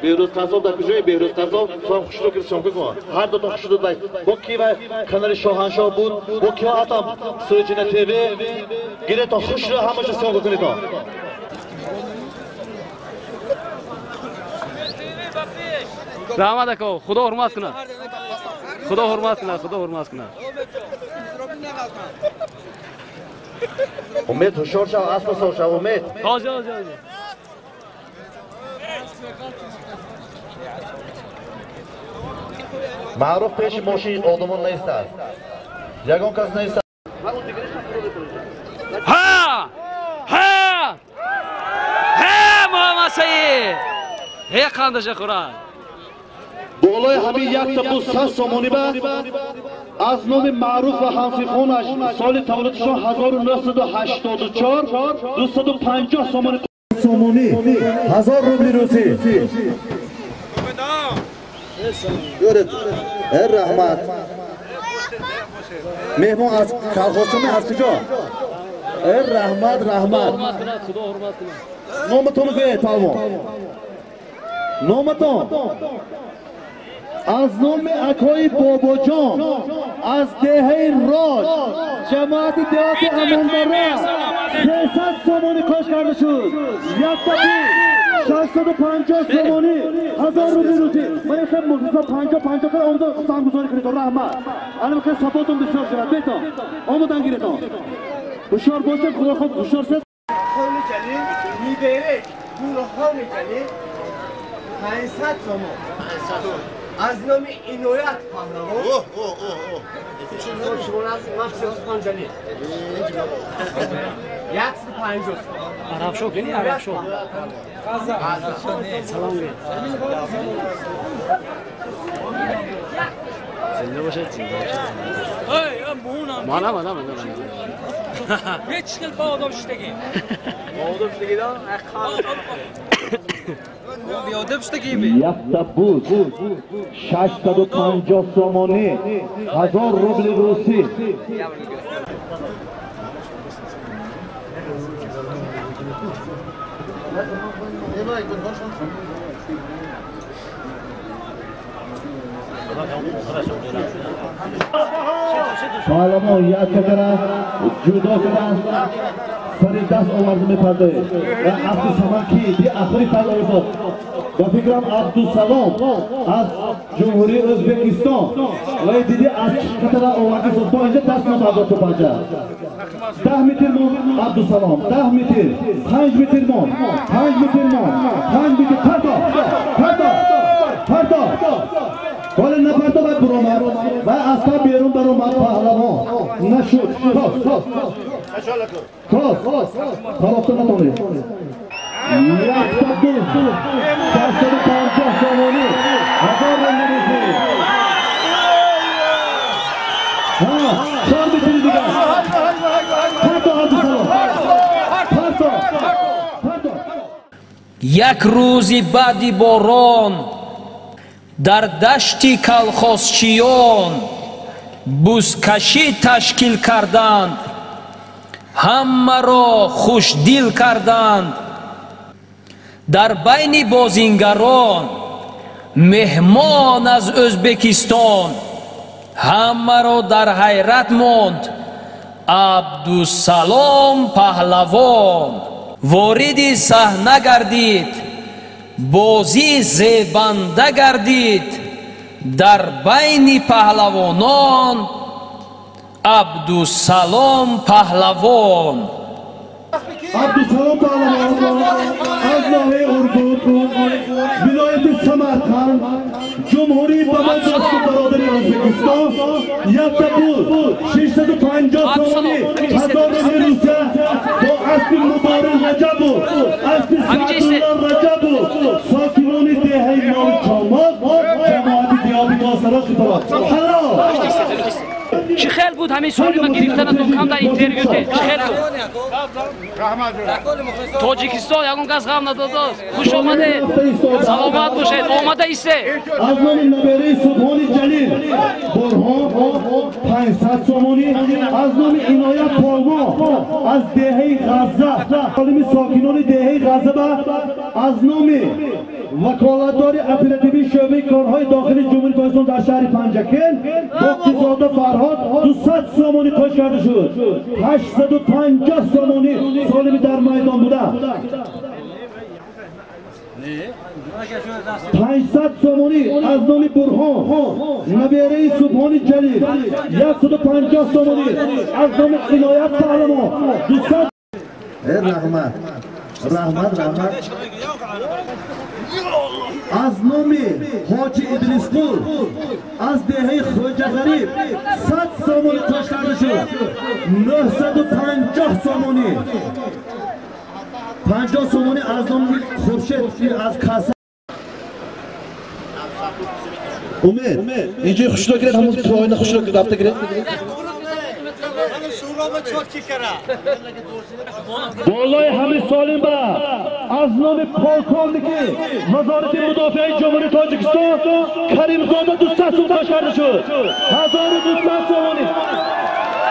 Беҳрӯз Қасоб дар куҷое? Беҳрӯз Қасоб туам хушрӯ кард сёмка кун. Ҳар дутон хушрӯ дод. Бо ки ва канали Шоҳаншоҳ буд, бо ки ҳатто Суҷина ТВ гиретон хушрӯ ҳамаша сёмка кунедон. Раҳмат ако, Худо ҳурмат кунад. Худо ҳурмат кунад, Худо ҳурмат кунад. Умед ҳушёр шав, аспа сор шав, Умед. Ҳозир, ҳозир, ҳозир. Маъруф пеши мошини одамон неистад. Ягон кас неистад. Ҳа! Ҳа! Ҳа, Муҳаммад Саид! Ҳе қандаша хӯрад. Болои ҳамин якта буз 100 сомонӣ ба аз номи Маъруф ва ҳамфиқонаш соли таваллудашон 1984 250 сомонӣ. Сомонӣ 1000 рубли русӣ. Эр раҳмат. Меҳмон аз колхозчиме аз куҷо? Эр раҳмат, раҳмат. Худо ҳурмат кунад. Номатонро гӯед, палвон. Номатон. Аз номи акои Бобоҷон аз деҳаи Роҷ ҷамоати деҳоти Амондара 300 сомонӣ кош карда шуд. Якта буз 650 сомонӣ, 1000 рубли русӣ. Ман хеле мухлисон 50-50 кар омада сангузорӣ кунед. Раҳмат. Ана хеле сапотон бисёр шавад. Бетон. Омадан гиретон. Ҳушёр бошед, Худо хоҳад ҳушёр шед. Хони ҷалил, миберек, гулхони ҷалил 500 сомон. Аз номи Иноят паҳлавон. Шумо ман Сиёсхон ҷалил. 150 сомон. Арабшо кини, арабшо. Салом гӯед. Зинда бошед, зинда бошед. Мана, мана, мана. Ҳеч хел ба одам шиштагӣ. Ба одам шиштагида? Якта буз 650 сомонӣ, 1000 рубли русӣ. Паҳлавон як кара ҷудо карда сари даст оварда мепардоед ва Абдусамад ки ди ахири пардоз ба фикрам Абдусалом аз Ҷумҳурии Ӯзбекистон ва диди аз катара оварда то инҷа даст напардохт то панҷа 10 метр мон Абдусалом 10 метр 5 метр мон 5 метр мон 5 метр парто парто парто вале напарто ва буромад ва аз па берун баромад паҳлавон нашуд тос тос тос тарофта натонед. Якта буз 650 сомонӣ, 1000 рубли русӣ. Ҳа, 4 метри дигар. Парто Абдусалом, парто парто. Як рӯзи баъди борон дар дашти калхозчиён бузкашӣ ташкил карданд, ҳамаро хушдил карданд. Дар байни бозингарон меҳмон аз Ӯзбекистон ҳамаро дар ҳайрат монд. Абдусалом паҳлавон вориди саҳна гардид, бозӣ зебанда гардид. Дар байни паҳлавонон Абдусалом паҳлавон. Абдусалом паҳлавон аз ноҳияи Ургут, вилояти Самарқанд, ҷумҳурии ба мо дӯсту бародари Ӯзбекистон, якта буз 650 сомонӣ, 1000 рубли Русия бо аспи Муборак Раҷабов, аспи Саъдулло Раҷабов, сокинони деҳаи Нови Чомоқ, ҷамоати деҳоти Косарош хиторот. Ҳало! Чӣ хел буд ҳамин суоли ма гирифтанатон кам дар интервю те? Чӣ хел буд? Тоҷикистон ягон кас ғам надодааст. Хуш омадед, саломат бошед, омада истед. Аз номи набераи Субҳони Ҷалил Бурҳон 500 сомонӣ, аз номи Иноят Полвон аз деҳаи Ғазза, олими сокинони деҳаи Ғазза, аз номи ваколатдори оперативии шӯъбаи корҳои дохилии Ҷумҳурии Тоҷикистон дар шаҳри Панҷакент Боқизода Фарҳод 200 сомонӣ қош карда шуд. 850 сомонӣ солими дар майдон буда. 500 сомонӣ аз номи Бурҳон набераи Субҳони Ҷалил, 150 сомонӣ аз номи Иноят Паҳлавон 200. Раҳмат, раҳмат, раҳмат. Аз номи Ҳоҷи Идрисқул аз деҳаи Хоҷағариб 100 сомонӣ қош карда шуд. 950 сомонӣ, 50 сомонӣ аз номи Хуршед аз Каса. Умед, инҷои хушро гиред, ҳамон поина хушро рафта гиред. Болои ҳами солим ба аз номи полковники Вазорати мудофиаи Ҷумҳурии Тоҷикистон Каримзода 200 сом қош карда шуд. 1200 сомонӣ.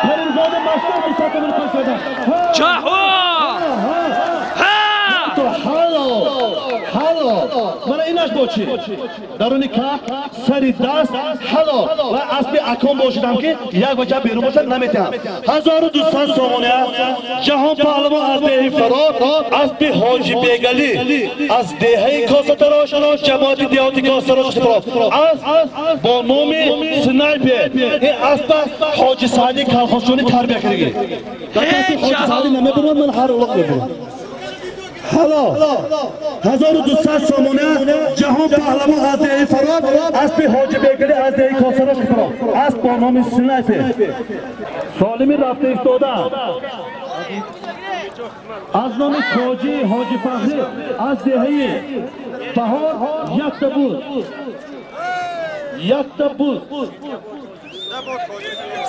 Каримзода маштаб 200 сомонӣ қош карда. Чаҳо! Ҳало! Ҳало! Мана инаш бо чӣ? Даруни каф, сари даст, ҳало! Ва аспи акон бошидам ки як ваҷа берун бошад наметиҳам. 1200 сомонӣ Ҷаҳон паҳлавон аз деҳаи Фарор, аспи Ҳоҷи Бегалӣ аз деҳаи Косатарош, ҷамоати деҳоти Косатарош хиторот. Асп бо номи Снайпер. Ин аспа Ҳоҷи Саъди калхозчонӣ тарбия кардагӣ. Дар каси Ҳоҷи Саъдӣ намебурад, ман ҳар улоқ мебурам. Ҳало 1200 сомона Ҷаҳон паҳлавон аз деҳаи Фарор, аспи Ҳоҷи Бегалӣ аз деҳаи Косарош хиторот. Асп бо номи Снайпер. Солими рафта истода аз номи Хоҷи Ҳоҷи Фахрӣ аз деҳаи Баҳор якта буз, якта буз.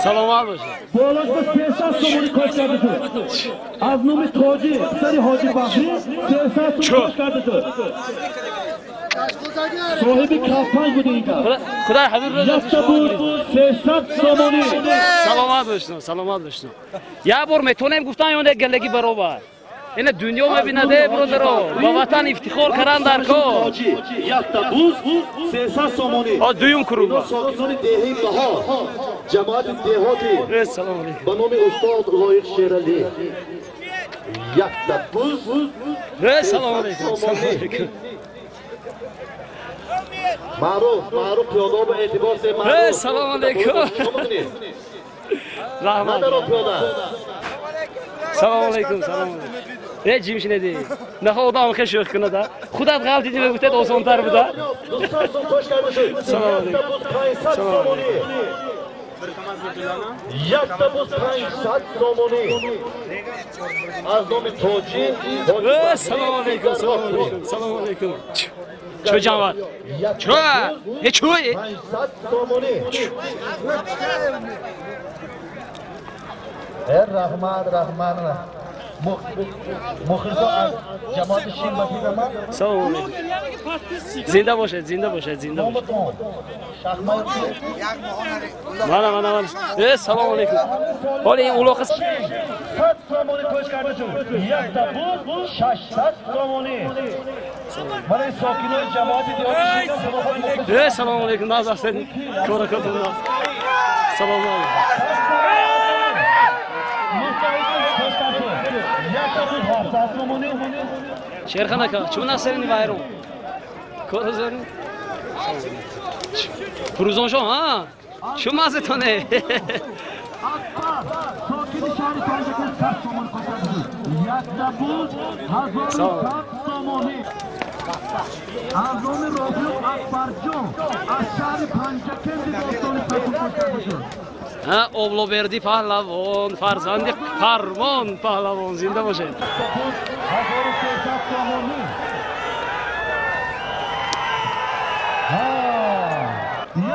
Саломат бошед. Болош ба 300 сомонӣ кош карда шуд. Аз номи Тоҷи, писари Ҳоҷи Бахрӣ 300 сомонӣ кош карда шуд. Соҳиби кафпанҷ буд ин кас. Худой ҳамин рӯз якта буд 300 сомонӣ. Саломат бошед, саломат бошед. Як бор метавонем гуфтан ё не галлагӣ баробар. Ина дунё мебинаде бародаро, ба ватан ифтихор кардан дар кор. Якта буз 300 сомонӣ. А дуюм круг. Сокинони деҳаи Баҳор, ҷамоати деҳоти Салом алейкум. Ба номи устод Лоиқ Шералӣ. Якта буз. Салом алейкум. Салом алейкум. Маъруф, маъруф пиёда ба эътибор се маъруф. Салом алейкум. Раҳмат. Салом алейкум, салом алейкум. Э ҷим шинеди. Нахо одам хе шӯх кунад, а? Худат ғалт дидӣ мегуфтед осонтар буда. Салом алейкум. Салом алейкум. Якта буз 500 сомонӣ. Аз номи Тоҷи. Салом алейкум, салом алейкум, салом алейкум. Чо ҷамоат? Чо? Э чо? 500 сомонӣ. Раҳмат, раҳмат. Мухлисо аз ҷамоати Шимбатидама. Салом алейкум. Зинда бошед, зинда бошед, зинда бошед. Мана, мана, мана. Э, салом алейкум. Ҳоли ин улоқ 100 сомонӣ кош карда шуд. Якта буз 600 сомонӣ. Мана сокинони ҷамоати деҳоти Шимбатидама. Э, салом алейкум. Наз ҳастед. Коракотон. Салом алейкум. Шерхан ака, чун асарини вайрон? Кор зорин? Фурӯзоншоҳ, ҳа? Чу маззатоне? Сокини шаҳри Панҷакент 100 сомонӣ кош карда шуд. Якта буз 1100 сомонӣ. Аз номи Робиёв Акбарҷон аз шаҳри Панҷакенти достони Пасу кош карда шуд. Облоберди паҳлавон, фарзанди Парвон паҳлавон, зинда бошед. 1300 сомонӣ.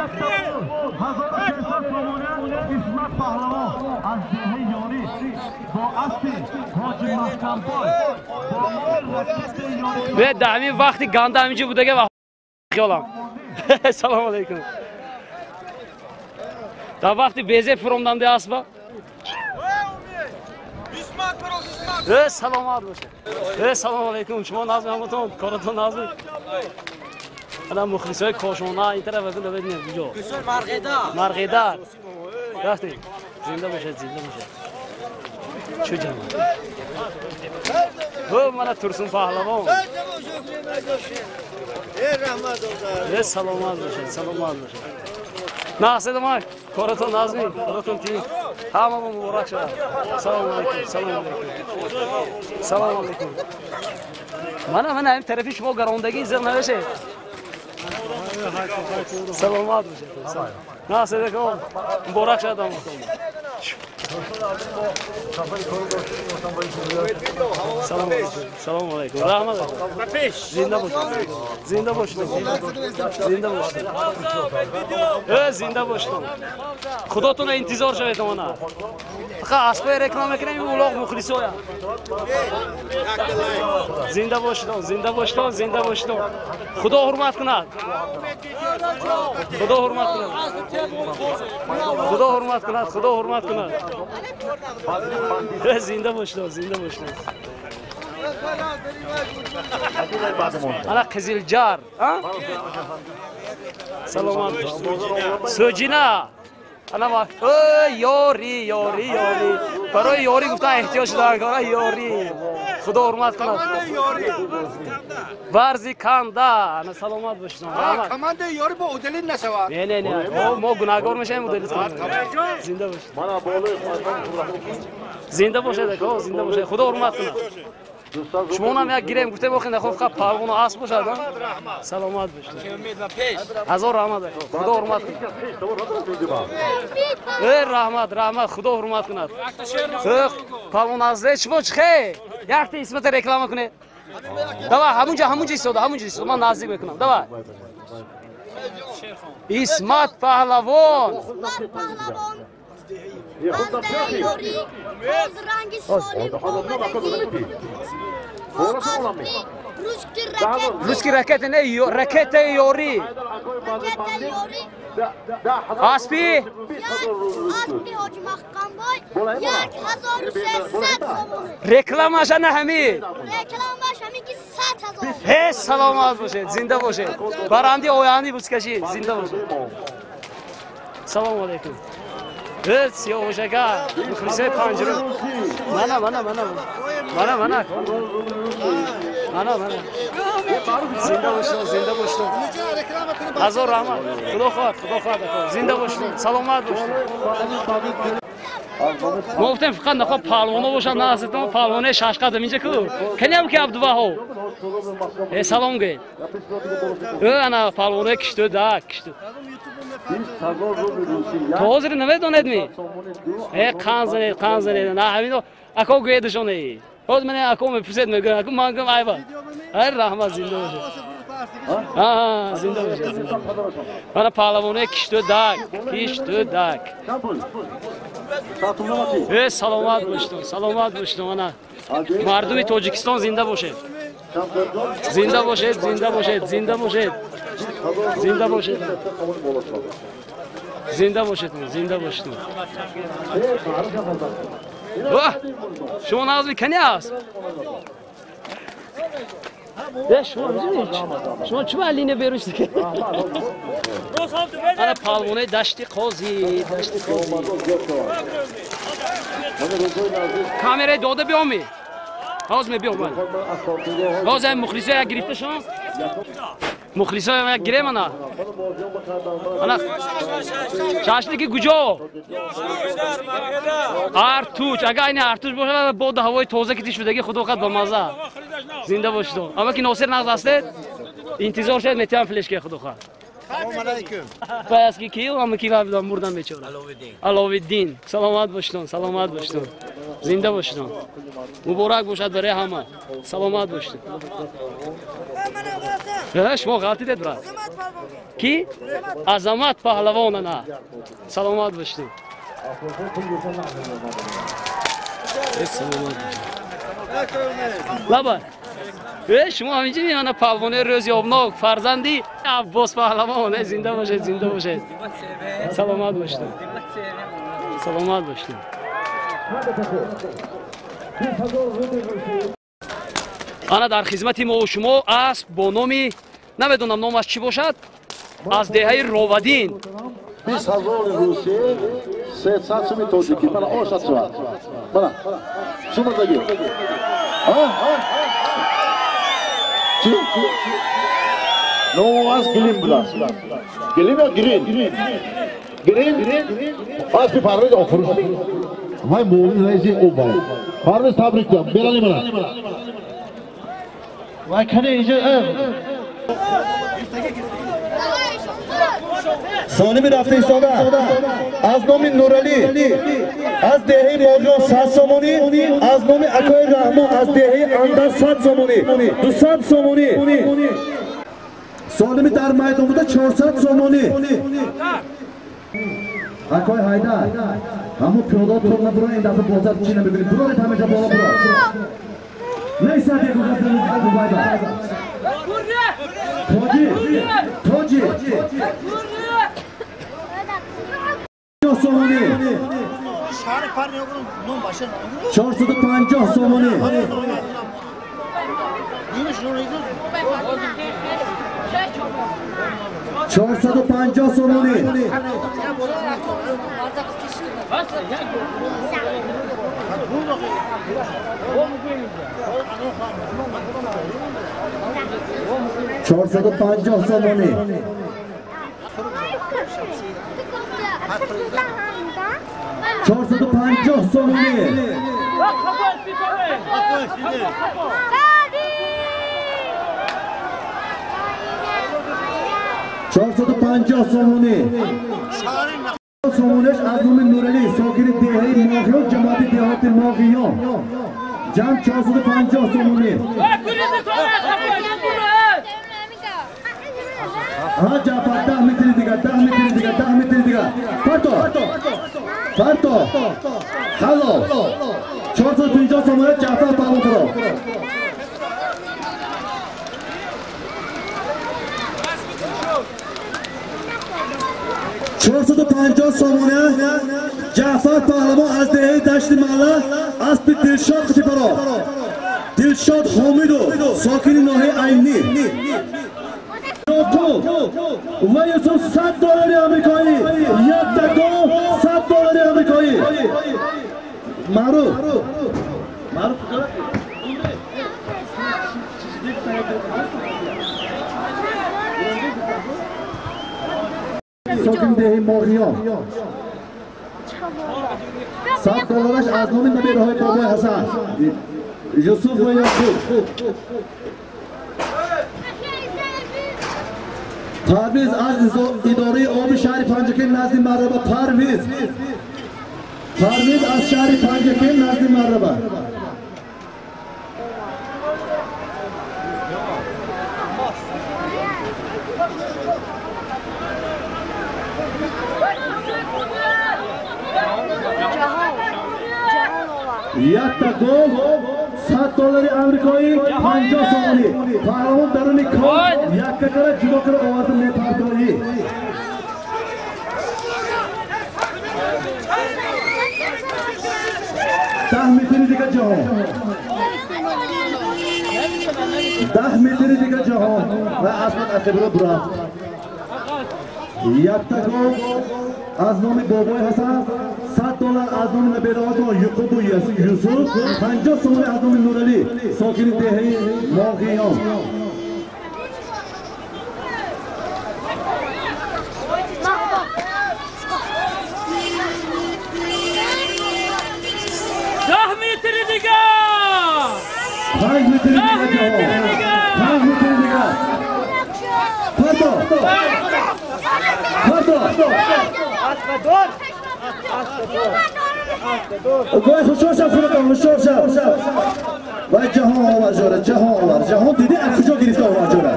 Якта буз 1300 сомонӣ Исмат паҳлавон аз деҳаи Ёрӣ бо аспи Ҳоҷи Маҳкамбой бо моли ракети Ёрӣ. Бе дар ҳамин вақти ганда ҳаминҷо будага ва хиёлам. Салом алейкум. Дар вақти безе фуромданде аспа. Э, саломат бошед. Э, салом алейкум. Шумо назми ҳаматон, коратон назми. Ана мухлисои кошона ин тараф бибин, бибинед куҷо. Марғида. Марғида. Рафтем. Зинда бошед, зинда бошед. Чу ҷамоат. Ҳо, мана Турсун паҳлавон. Э, саломат бошед, саломат бошед. Нағз мак, коратон назми, коратон тинч. Ҳамамо муборак шавад. Салом алейкум, салом алейкум. Салом алейкум. Мана мана ҳам тарафи шумо гарондагӣ зиқ набошед. Саломат бошед. Нағз муборак шавад ҳаматон. Салом алейкум. Салом алейкум. Раҳмат. Зинда бошед. Зинда бошед. Зинда бошед. Э, зинда бошед. Худотонро интизор шавед мана. Фақат аспои реклама мекунем, ин улоқ мухлисоя. Зинда бошед, зинда бошед, зинда бошед. Худо ҳурмат кунад. Худо ҳурмат кунад. Худо ҳурмат кунад, Худо ҳурмат кунад. Зинда бошед, зинда бошед. Ана Қизилҷар, а? Саломат. Сӯҷина. Ана ва ёри, ёри, ёри. Барои ёри гуфтан эҳтиёҷ дорам, кора ёри. Худо ҳурмат кунад. Варзи канда. Ана саломат бошед. Командаи ёри бо удалид нашавад. Не, не, не. Мо гунаҳгор мешавем, удалид кунем. Зинда бошед. Зинда бошед, ака, зинда бошед. Худо ҳурмат кунад. Шумонам як гирем гуфтем, охи нахоҳ фақат парвону асп бошад, саломат бошед. Ҳазор раҳмат, ака. Худо ҳурмат кунад. Э, раҳмат, раҳмат, Худо ҳурмат кунад. Парвон азиз, шумо чӣ хе? Якта исмата реклама кунед. Давай, ҳамунҷа, ҳамунҷа истода, ҳамунҷа истода. Ман наздик мекунам. Давай. Исмат Паҳлавон. Русский ракета не, ракета ёри. Аспи? Аспи Ҳоҷи Маҳкамбой 1300 сомон. Рекламаша на ҳами? Рекламаш ҳами ки 100 000. Ҳеч саломат бошед, зинда бошед. Баранди оянди бускашӣ, зинда бошед. Салому алейкум. Сиёвушака, мухлисои панҷрӯ. Мана, мана, мана. Мана, мана. Мана, мана. Зинда бошед, зинда бошед. Ҳазор раҳмат. Худо хоҳад, Худо хоҳад. Зинда бошед, саломат бошед. Мо гуфтем фақат нахоҳ паҳлавоно бошанд, на асатон паҳлавонаи шашқадам инҷа ку. Каниам ки Абдуваҳоб. Э салом гӯед. Э ана паҳлавонаи кишту да, кишту. То ҳозир намедонед ми? Э қан занед, қан занед. На ҳамино ако гӯедашоне. Ҳозир ман ако мепурсед мегӯям, ако ман гӯям айба. Ай раҳмат, зинда бошед. Зинда бошед. Мана паҳлавонаи кишту дак, кишту дак. Э саломат бошед, саломат бошед. Мана мардуми Тоҷикистон зинда бошед. Зинда бошед, зинда бошед, зинда бошед. Зинда бошед. Зинда бошед, зинда бошед. Шумо назми кани аст? Шумо шумо чӣ алине берун шуд? Ана паҳлавонаи Дашти Қозӣ, Дашти Қозӣ. Камераи дода биёми? Ҳозир мебиём. Ҳозир мухлисоя гирифта шумо? Мухлисоя гирем ана? Ана шашлики куҷо? Артуч. Агар ини Артуч бошад, боду ҳавои тоза ки шудаги худо хоҳад ба маза. Зинда бошед. Аммо ки Носир нағз ҳастед, интизор шавед, метиҳам флешка худо хоҳад. Салом алейкум. Пас ки киё, аммо ки вабдам мурдам бечора. Аловиддин. Саломат бошед, саломат бошед. Зинда бошед. Муборак бошад барои ҳама. Саломат бошед. Шумо ғалтидед брат. Ки? Азамат паҳлавон ана. Саломат бошед. Саломат бошед. Лаба. Шумо ҳаминҷа меана паҳлавонаи рӯзи обнок, фарзанди Аббос паҳлавон. Зинда бошед, зинда бошед. Саломат бошед. Саломат бошед. Ана дар хизмати мо ва шумо асп бо номи намедонам номаш чӣ бошад, аз деҳаи Ровадин. 20 000 русӣ, 300 суми тоҷикӣ. Мана ошад шавад. Мана сумурдагӣ. Чӣ? Ном аз гилим будааст. Гилим ё гирин? Гирин? Аспи Парвез офурӯш. Вай муовини раиси ОБА. Парвез табрик кунам. Берани мана. Вай кане инҷа Соними рафта истода аз номи Нуралӣ аз деҳаи Моғиён 100 сомонӣ, аз номи Акои Раҳмон аз деҳаи Андар 100 сомонӣ, 200 сомонӣ. Солими дар майдон буда 400 сомонӣ. Акои Ҳайдар, ҳамун пиёда тор набуро, ин дафъа бозар чӣ намебинем. Буроред ҳамеша боло буро. Нейсад Дубайба. Тоҷи, Тоҷи. Сомонӣ. 450 сомонӣ. 450 сомонӣ. 450 сомонӣ. 450 сомонӣ. 450 сомонӣ. Сомонаш аз номи Нуралӣ сокини деҳаи Моғиён, ҷамоати деҳоти Моғиён. Ҷамъ 450 сомонӣ. Ҳа Ҷаъфар, 10 метри дига, 10 метри дига, 10 метри дига. Парто, парто, ҳалол. 450 сомона Ҷаъфар паҳлавон фарох. 450 сомона Ҷаъфар паҳлавон аз деҳаи Дашти Маҳалла аспи Дилшод Қутипаров. Дилшод Ҳомидов, сокини ноҳияи Айнӣ. Ёқуб ва Юсуф 100 доллари амрикоӣ. Якта гов 100 доллари амрикоӣ. Маъруф. Маъруф сокини деҳаи Моғиён. 100 доллараш аз номи набераҳои бобои Ҳасан. Юсуф ва Ёқуб. Парвиз аз идораи оби шаҳри Панҷакент назди Марраба. Парвиз. Парвиз аз шаҳри Панҷакент назди Марраба. Якта гов 100 доллари амрикоӣ, 50 сомонӣ. Паҳлавон даруни кор якка кара ҷудо кара оварда мепартоӣ. 10 метри дига ҷаҳон. 10 метри дига ҷаҳон ва асмат ақибро бурафт. Якта гов аз номи бобои Ҳасан, 100 доллар аз номи набераҳотон Юқубу Юсуф, 50 сомонӣ аз номи Нуралӣ, сокини деҳаи Моғиён. 10 метри дига! 5 метри дига! 5 метри дига! Парто! Парто! Гой хушёр шав, худатон хушёр шав. Вай ҷаҳон овар ҷора, ҷаҳон овар. Ҷаҳон дидӣ аз куҷо гирифта овар ҷора?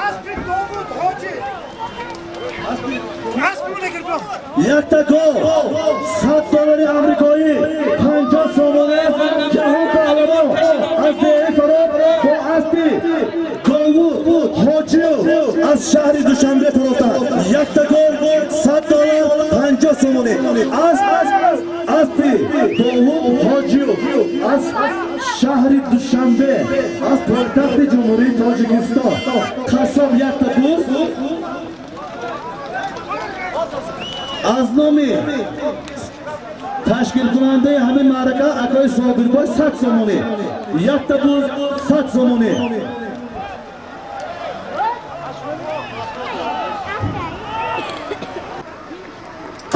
Аспи Довуд ҳоҷи. Якта гов 100 доллари амрикоӣ, 50 сомона. Ҷаҳон паҳлавон аз деҳаи Фароб бо аспи Довуд Ҳоҷиев аз шаҳри Душанбе фарофтанд. Якта гов 100 доллар, 50 сомонӣ. Аспи Довуд Ҳоҷиев аз шаҳри Душанбе, аз пойтахти Ҷумҳурии Тоҷикистон. Қассоб якта буз аз номи ташкилкунандаи ҳамин маърака акои Собирбой 100 сомонӣ. Якта буз 100 сомонӣ.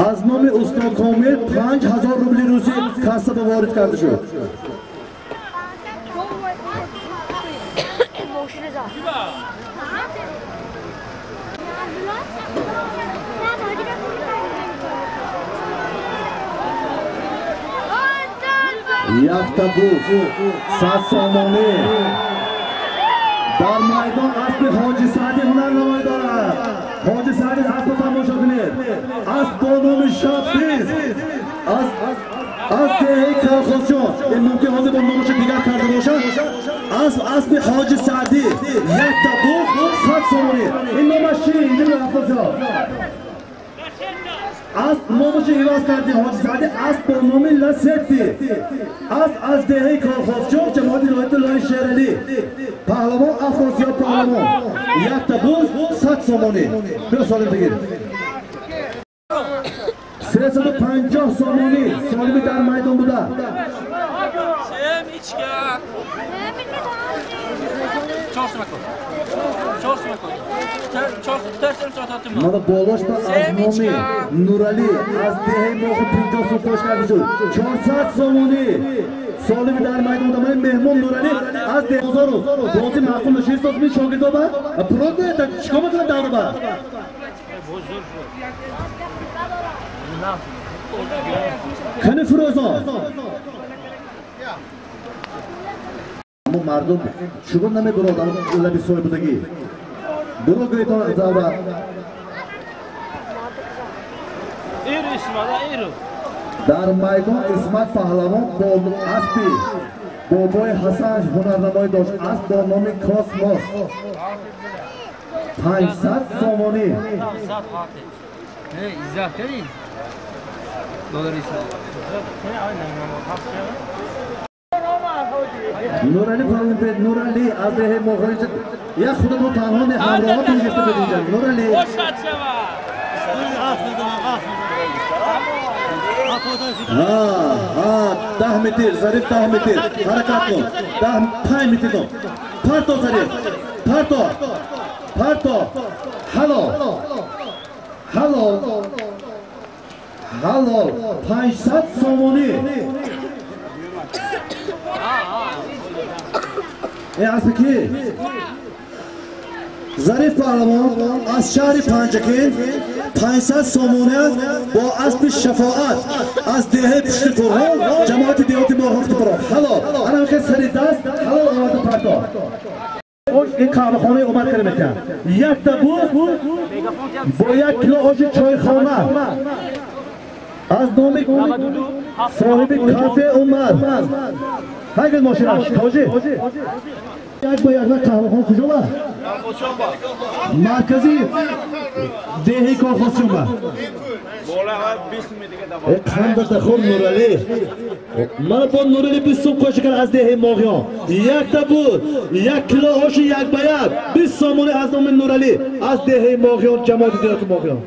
Аз номи устод Комил 5000 рубли русӣ касса ба ворид карда шуд. Якта буз 100 сомонӣ. Дар майдон аспи Ҳоҷи Саъдӣ ҳунарнамоӣ дорад. Ҳоҷи Саъдӣ аспро тамошо кунед. Асп бо номи Шаббиз аз деҳаи Колхозҷон. Ин мумкин ҳозир бо номашо дигар карда бошад. Асп аспи Ҳоҷи Саъдӣ. Якта буз 100 сомонӣ. Ин номаш чи? Инҷо Афросиёб. Асп номашо иваз карди Ҳоҷи Саъдӣ. Асп бо номи Ласетти. Асп аз деҳаи Колхозҷон, ҷамоати вилояти Лои Шералӣ. Паҳлавон Афросиёб паҳлавон. Якта буз 100 сомонӣ. Биё солим бигир. 350 сомонӣ солими дар майдон буда. Мана болош ба аз номи Нуралӣ аз деҳаи Моғи 50 сом қош карда шуд. 400 сомонӣ солими дар майдон буда. Ман меҳмон Нуралӣ аз деҳаи Бозоров. Бози маъқул нашист ми шогирдоба. Пурод не, чикор мекунад давраба? Кани Фирӯзон? Аммо мардум чугун намебурод лаби сой будагӣ. Дурӯғ гӯйтон завра. Дар майдон Исмат паҳлавон бо аспи бобои Ҳасан ҳунарнамоӣ дошт. Асп бо номи Космос. 500 сомонӣ. Нурали паҳлавон, Нурали аз деҳаи Моғони як худатон танҳо не, ҳамроҳотон гирифта бидед инҷа. Нурали ҳа 10 метр, Зариф 10 метр ҳаракат кун. 5 метр кун. Парто Зариф, парто, парто. Ҳалол, ҳалол, ҳалол. 500 сомонӣ. Ин аспи ки? Зариф паҳлавон аз шаҳри Панҷакент 500 сомонӣ бо аспи Шафоат аз деҳаи Пушти Қурғон, ҷамоати деҳоти Моғон Қутбро. Ҳалол. Ана ҳамин сари даст ҳалол оварда парто. Ин қаҳвахонаи Умар карим метиҳад. Якта буз бо 1 кило оши чойхона аз номи соҳиби кафе Умар. Ҳайгил мошинаш, тоҷи. Як ба як қаҳвахон куҷо ба? Маркази деҳаи Колхозчиён ба. Қандата хӯр Нурали. Мана бо Нурали 20 сум қоши кард аз деҳаи Моғиён. Якта буд, 1 кило оши як ба як, 20 сомонӣ аз номи Нурали аз деҳаи Моғиён, ҷамоати деҳоти Моғиён.